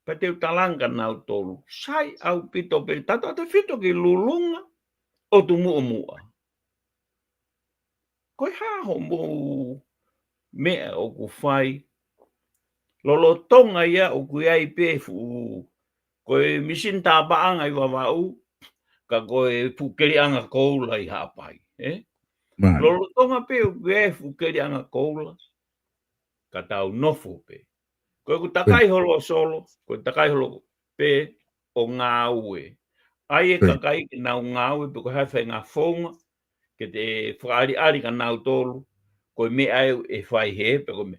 Pea te u talaange kia nautolu, sai ʻaupito pē, tautautefito ki Lulunga ʻo Tumuʻomuʻa. Ko e hā hoʻomou meʻa ʻoku fai? Lolotonga ia ʻoku ʻi ai pē fuʻu, ko e misini tāpaʻanga ʻi Vavaʻu, ka ko e fuʻu keliʻanga koula ʻi Haʻapai, ē? Mālie. Lolotonga pē ʻoku ʻi ai e fuʻu keliʻanga koula, ka tau nofo pē. Ko ʻeku takai Ko ia. holo Solo, ko e takai holo pē ʻo ngāue. ʻAi e Ko ia. kakai ke nau ngāue pe ko e hā e faʻahinga founga, ke te fakaʻaliʻali kia nautolu, ko e meʻa ē ʻe fai hē, pe ko e meʻa.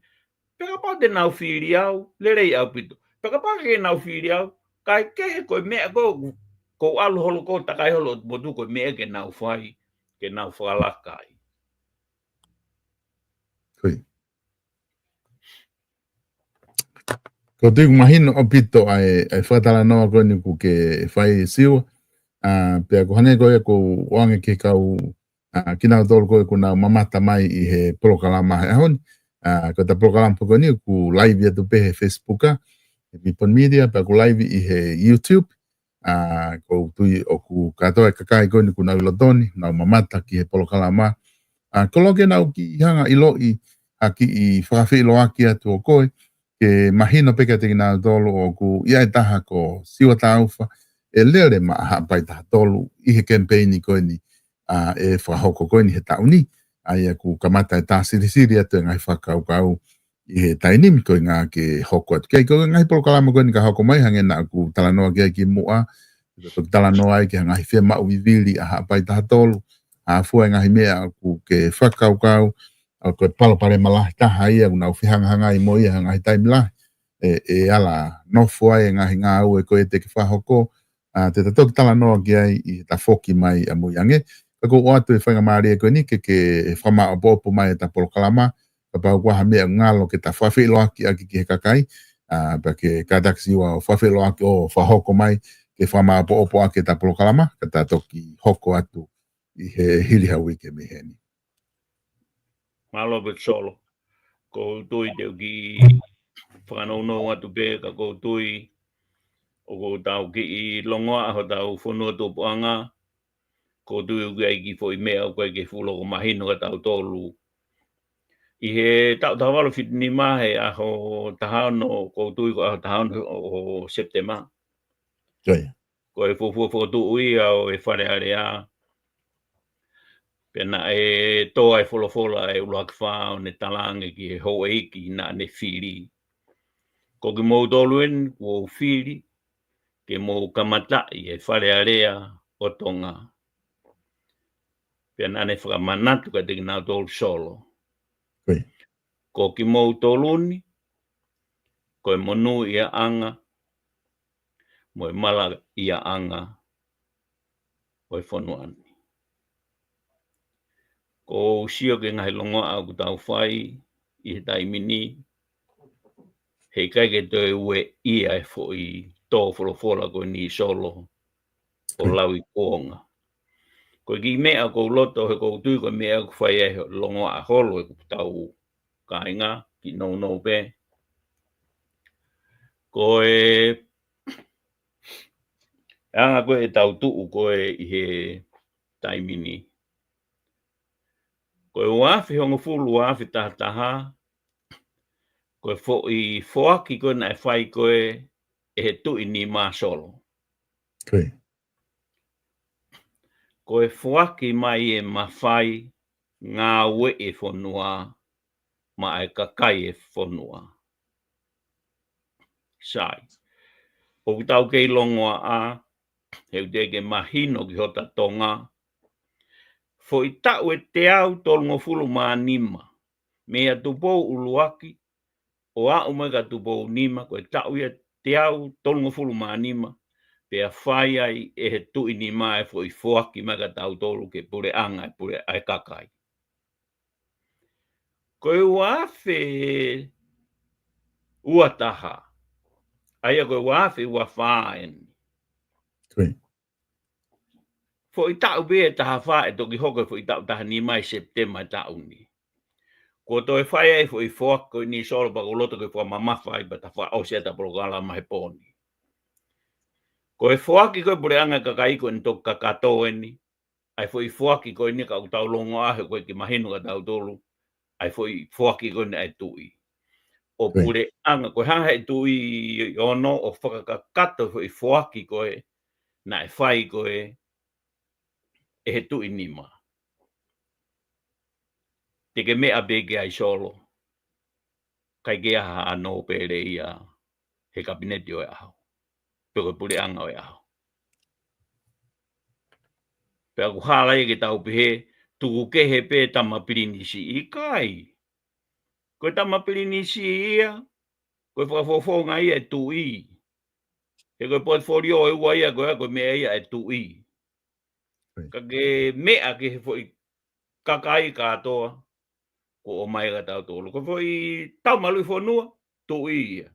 Pea kapau te nau fili au, lelei ʻaupito. Pea kapau ʻikai ke nau fili au, kae kehe ko e meʻa ko ē, ʻoku ou ʻalu holo ʻo takai holo ʻo motu ko e meʻa ke nau fai, ke nau fakalaka ai. Ko ia. ʻOku ou tui ʻoku mahino ʻaupito ʻa e, ʻa e fakatalanoa ko eni ʻoku ke fai Siua. ʻA, pea ʻoku hangē ko ia ʻoku ou ʻoange ki he kau, ʻa, kinautolu ko ē ʻoku nau mamata mai ʻi he polokalama he ʻaho ni. ʻA, ko ʻeta polokalama ko eni ʻoku live atu pē he Facebook, ʻa, he Vipon Media, pea ʻoku live ʻi he YouTube. ʻA, ʻoku ou tui ʻoku kātoa e kakai ko eni ʻoku nau ʻi loto ni, nau mamata ki he polokalama. ʻA, koloa ke nau kiʻi hanga ʻo ʻiloʻi, ʻa, kiʻi fakafeʻiloaki atu ʻo koe, ke mahino pē kiate kinautolu ʻoku ʻi ai e taha ko Siua Taufa, ʻe lele maʻa Haʻapai taha tolu ʻi he kemipeini ko eni, ʻa, ʻe fakahoko ko eni he taʻu ni, ʻa ia ʻoku kamata e tā silisili atu e ngaahi fakakaukau ʻi he taimi ni ko e ʻuhinga ke hoko atu. Kei ko e ngaahi polokalama ko eni ka hoko mai hangē naʻa ku talanoa ki ai kimuʻa, ʻe toki talanoa ai ki he ngaahi fiemaʻu vivili ʻa Haʻapai taha tolu, ʻa fua e ngaahi meʻa ʻoku ke fakakaukau, ʻa ko e palopalema lahi taha ia, ʻoku nau fehangahangai mo ia he ngaahi taimi lahi, ʻe, ʻe ala nofo ai e ngaahi ngāue ko ē te ke fakahoko, ʻa, te ta toki talanoa ki ai ʻi he tafoki mai ʻamui ange. Ka ʻoku ou ʻoatu e faingamālie ko eni ke, ke fakamāʻopoʻopo mai ʻeta polokalama, kapau ʻoku ʻi ai ha meʻa ngalo ke ta fakafeʻiloaki ʻaki ki he kakai, ʻa, pea ke kātaki Siua ʻo fakafeʻiloaki ʻo fakahoko mai, ke fakamāʻopoʻopo ʻaki ʻeta polokalama, ka ta toki hoko atu ʻi he hili ha uike mei heni. Mālō Viki Solo. ʻOku ou tui te u kiʻi fakanounou atu pē ka ʻoku ou tui ʻoku tau kiʻi longoaʻa hotau fonua tupuʻanga. ʻOku ou tui ʻoku ʻi ai e kiʻi foʻi meʻa ʻoku ʻikai ke fuʻu loko mahino kia tautolu. ʻI he taʻu taha valu fitu nima he ʻaho taha ono, ʻoku ou tui ko e ʻaho taha ono ʻo Sepitema. Ko ia. Ko e fuofua fokotuʻu ia ʻo e Fale Alea. Pea naʻe tō ai e folofola ʻa e ʻUluaki Fā ʻo ne talaange ki he houʻeiki naʻa ne fili. Ko kimoutolu eni kuo u fili, ke mou kamataʻi e Fale Alea ʻo Tonga. Pea naʻa ne fakamanatu kiate kinautolu Solo. Ko ia. Ko kimoutolu ni, ko e monūʻiaʻanga, mo e malaʻiaʻanga ʻo e fonua ni. ʻOku ou sio ki he ngaahi longoaʻa ʻoku tau fai ʻi he taimi ni, heʻikai ke toe ueʻia e foʻi tō folofola ko eni Solo ʻo lau ʻi kuonga. Ko e kiʻi meʻa ʻoku ou loto he ʻoku ou tui ko e meʻa ʻoku fai ai e longoaʻa holo ʻeku tau kāinga kiʻi nounou pē. Ko e anga ko ē ʻetau tuʻu ko ē ʻi he taimi ni. Ko e ua afe hongofulu, ua afe taha taha, ko e foʻi foaki ko ē naʻe fai ko ē ʻe he Tuʻi Nima Solo. Ko ia. Ko e foaki mai e mafai ngāue e fonua maʻa e kakai e fonua. Sai. ʻOku tau kei longoaʻa, he ʻoku teʻeki ke mahino ki hota Tonga. Foʻi taʻu ʻe teau tolungofulu mā nima. Meia Tupou ʻUluaki, ʻo aʻu mai kia Tupou Nima, ko e taʻu ia ʻe teau tolungofulu mā nima, pea fai ai ʻe he Tuʻi Nima e foʻi foaki mai kia tautolu ke puleʻanga e pule ʻa e kakai. Ko e ua afe ua taha, ʻa ia ko e ua afe ua fā eni. Ko ia. Foʻi taʻu pē ʻe taha fā ʻe toki hoko e foʻi taʻu taha nima ʻi Sepitema e taʻu ni. Kuo toe fai ai foʻi foaki ko eni Solo pea ʻoku ou loto ke fakamamafa ai pea ta fakaʻosi ʻeta polokalama he pō ni. Ko e foaki ko ē puleʻanga e kakai ko eni toki kakato eni. ʻA e foʻi foaki ko eni ka ʻoku tau longoaʻa he ʻoku ʻikai ke mahino kia tautolu. ʻA e foʻi foaki ko eni ʻa e tuʻi. ʻO Ko ia. Puleʻanga ko e hā e tuʻi ono ʻo fakakakato foʻi foaki ko ē naʻe fai ko ē ʻe he Tuʻi Nima. Te ke meʻa pē ki ai Solo. ʻIkai ke ʻi ai ha nōpele ia he kapineti ʻo e ʻaho. Pe ko e puleʻanga ʻo e ʻaho. Pea ʻoku hala ia ke tau pehē, tuku kehe pē tama pilinisi, ʻikai. Ko e tama pilinisi ia, ko e fakafofonga ia e tuʻi. He ko e portfolio ʻe ua ia ko ē, ko e meʻa ia e tuʻi. Right. Ka ke meʻa ki he foʻi kakai kātoa, kuo ʻomai kia tautolu. Ko e foʻi taumaluʻi fonua, tuʻi ia.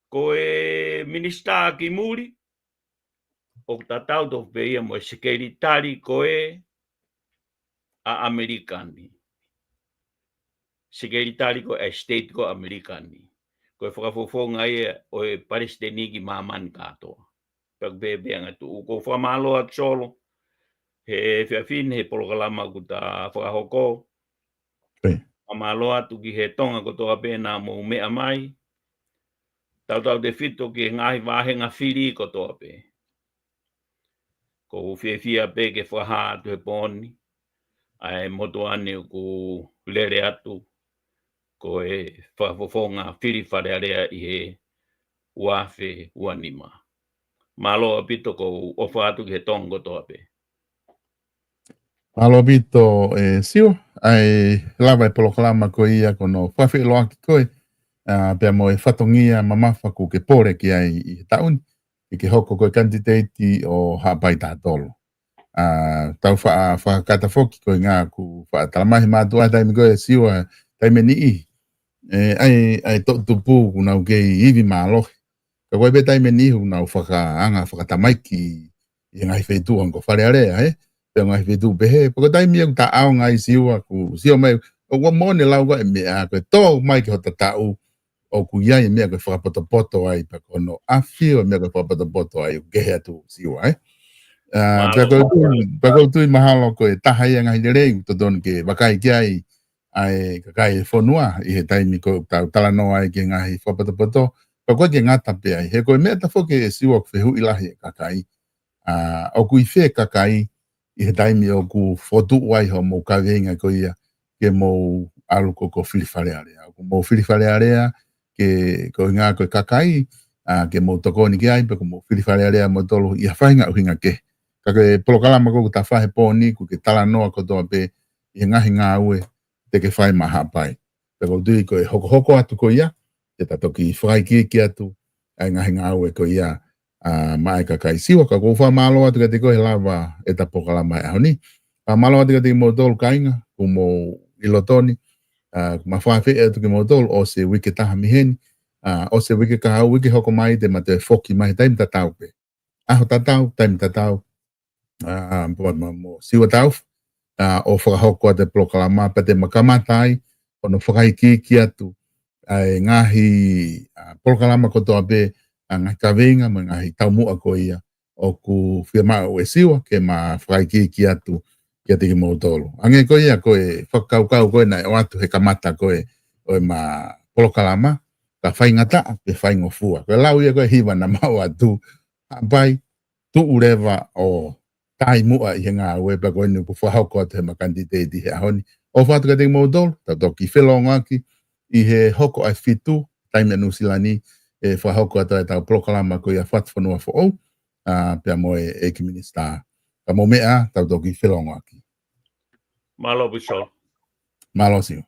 Ko e minisitā ki muli, ʻoku tatau tofu pē ia mo e sekelitali ko ē ʻa ʻAmelika ni. Sekelitali ko ē ʻa e state ko ē ʻAmelika ni. Ko e fakafofonga ia ʻo e palesiteni ki māmani kātoa. Pea ʻoku pehē pē ʻa e ngaahi tuʻu. ʻOku ou fakamālō atu Solo he efiafi ni he polokalama kuo ta fakahoko. Right. Fakamālō atu ki he Tonga kotoa pē naʻa mou meʻa mai. Tautautefito ki he ngaahi vāhenga fili kotoa pē. ʻOku ou fiefia pē ke fakahā atu he pō ni ʻa e motuʻa ni ʻoku lele atu, ko e fakafofonga fili Fale Alea ʻi he ua afe ua nima. Mālō ʻaupito, ʻoku ou ʻofa atu ki he Tonga kotoa pē. Mālō ʻaupito, ē, Siua, ʻa e lava e polokalama ko ia ko hono fakafeʻiloaki ko ē, ʻa, pea mo e fatongia mamafa ʻoku ke pole ki ai ʻi he taʻu ni, ʻi he hoko ko e kanititeiti ʻo Haʻapai taha tolu. ʻA, tau faʻa, fakakata foki ko e ʻuhinga ʻoku faʻa talamai he mātuʻa he taimi ko ē Siua, taimi ʻe niʻihi. Ē, ʻa e, ʻa e toʻutupu ʻoku nau kei ivi mālohi. Ka ko e pē taimi ʻe niʻihi ʻoku nau fakaanga fakatamaiki ʻi he ngaahi feituʻu hangē ko Fale Alea, ē? Pe ngaahi feituʻu pehē, pea ko e taimi ia ʻoku ta ʻaonga ai Siua, ʻoku Siua mai, ʻoku moʻoni e lau ko ē meʻa ko e tō mai ki hota taʻu, ʻoku ʻi ai e meʻa ko e fakapotopoto ai, pea ko hono ʻafio e meʻa ko e fakapotopoto ai, ʻoku kehe atu Siua, ē? ʻA, Mālō. Pea ʻoku ou tui, pea ʻoku ou tui mahalo ko e taha ia e ngaahi lelei ʻoku totonu ke vakai ki ai ʻa e kakai e fonua ʻi he taimi ko ē ʻoku tau talanoa ai ki he ngaahi fakapotopoto, pea ʻoku ʻikai ke ngata pē ai. He ko e meʻa taha foki ē Siua ʻoku fehuʻi lahi e kakai. ʻA, ʻoku ʻi fē e kakai ʻi he taimi ʻoku fokotuʻu ai hoʻomou kaveinga ko ia ke mou ʻalu ko, ko e fili Fale Alea. ʻOku mou fili Fale Alea ke, ko e ʻuhinga ko e kakai, ʻa, ke mou tokoni ki ai, pe ʻoku mou fili Fale Alea moutolu ʻi ha faʻahinga ʻuhinga kehe. Ka ko e polokalama ko ē ʻoku ta fai he pō ni, ʻoku ke talanoa kotoa pē ʻi he ngaahi ngāue te ke fai maʻa Haʻapai. Pea ʻoku ou tui ko e hokohoko atu ko ia, te ta toki fakaikiiki atu ʻa e ngaahi ngāue ko ia, ʻa, maʻa e kakai Siua. Ka ʻoku ou fakamālō atu kiate koe he lava ʻeta polokalama he ʻaho ni. Fakamālō atu kiate kimoutolu kāinga, ʻoku mou ʻi loto ni, ʻa, ʻoku ma fakaafeʻi atu kimoutolu ʻosi e uike ʻe taha mei heni, ʻa, ʻosi e uike kahaʻu, uike hoko mai te ma toe foki mai he taimi tatau pē. ʻAho tatau, taimi tatau, ʻa, pea mo, mo Siua Taufa, ʻa, ʻo fakahoko atu e polokalama pea te ma kamata ai hono fakaikiiki atu ʻa e ngaahi, ʻa, polokalama kotoa pē, ʻa, ngaahi kaveinga mo e ngaahi taumuʻa ko ia ʻoku fiemaʻu ʻe Siua ke ma fakaikiiki atu kiate kimoutolu. Hangē ko ia ko e fakakaukau ko ē naʻe ʻoatu he kamata ko ē ʻo ʻema polokalama, ka faingataʻa pe faingofua. Ko e lau ia ko ē hiva naʻa mau ʻoatu, hapai, tuʻu leva ʻo taimuʻa ʻi he ngāue pea ko eni ʻoku fakahoko atu heʻema kanititeiti he ʻaho ni. ʻOfa atu kiate kimoutolu, tau toki felongoaki ʻi he hoko ʻa e fitu, taimi ʻa Nuʻu Sila ni, ʻe fakahoko atu ʻetau polokalama ko ia Fatufonua Foʻou, ʻa, pea mo e ʻEiki Minisitā. Ka mou meʻa, tau toki felongoaki. Mālō Puiso. Mālō Siua.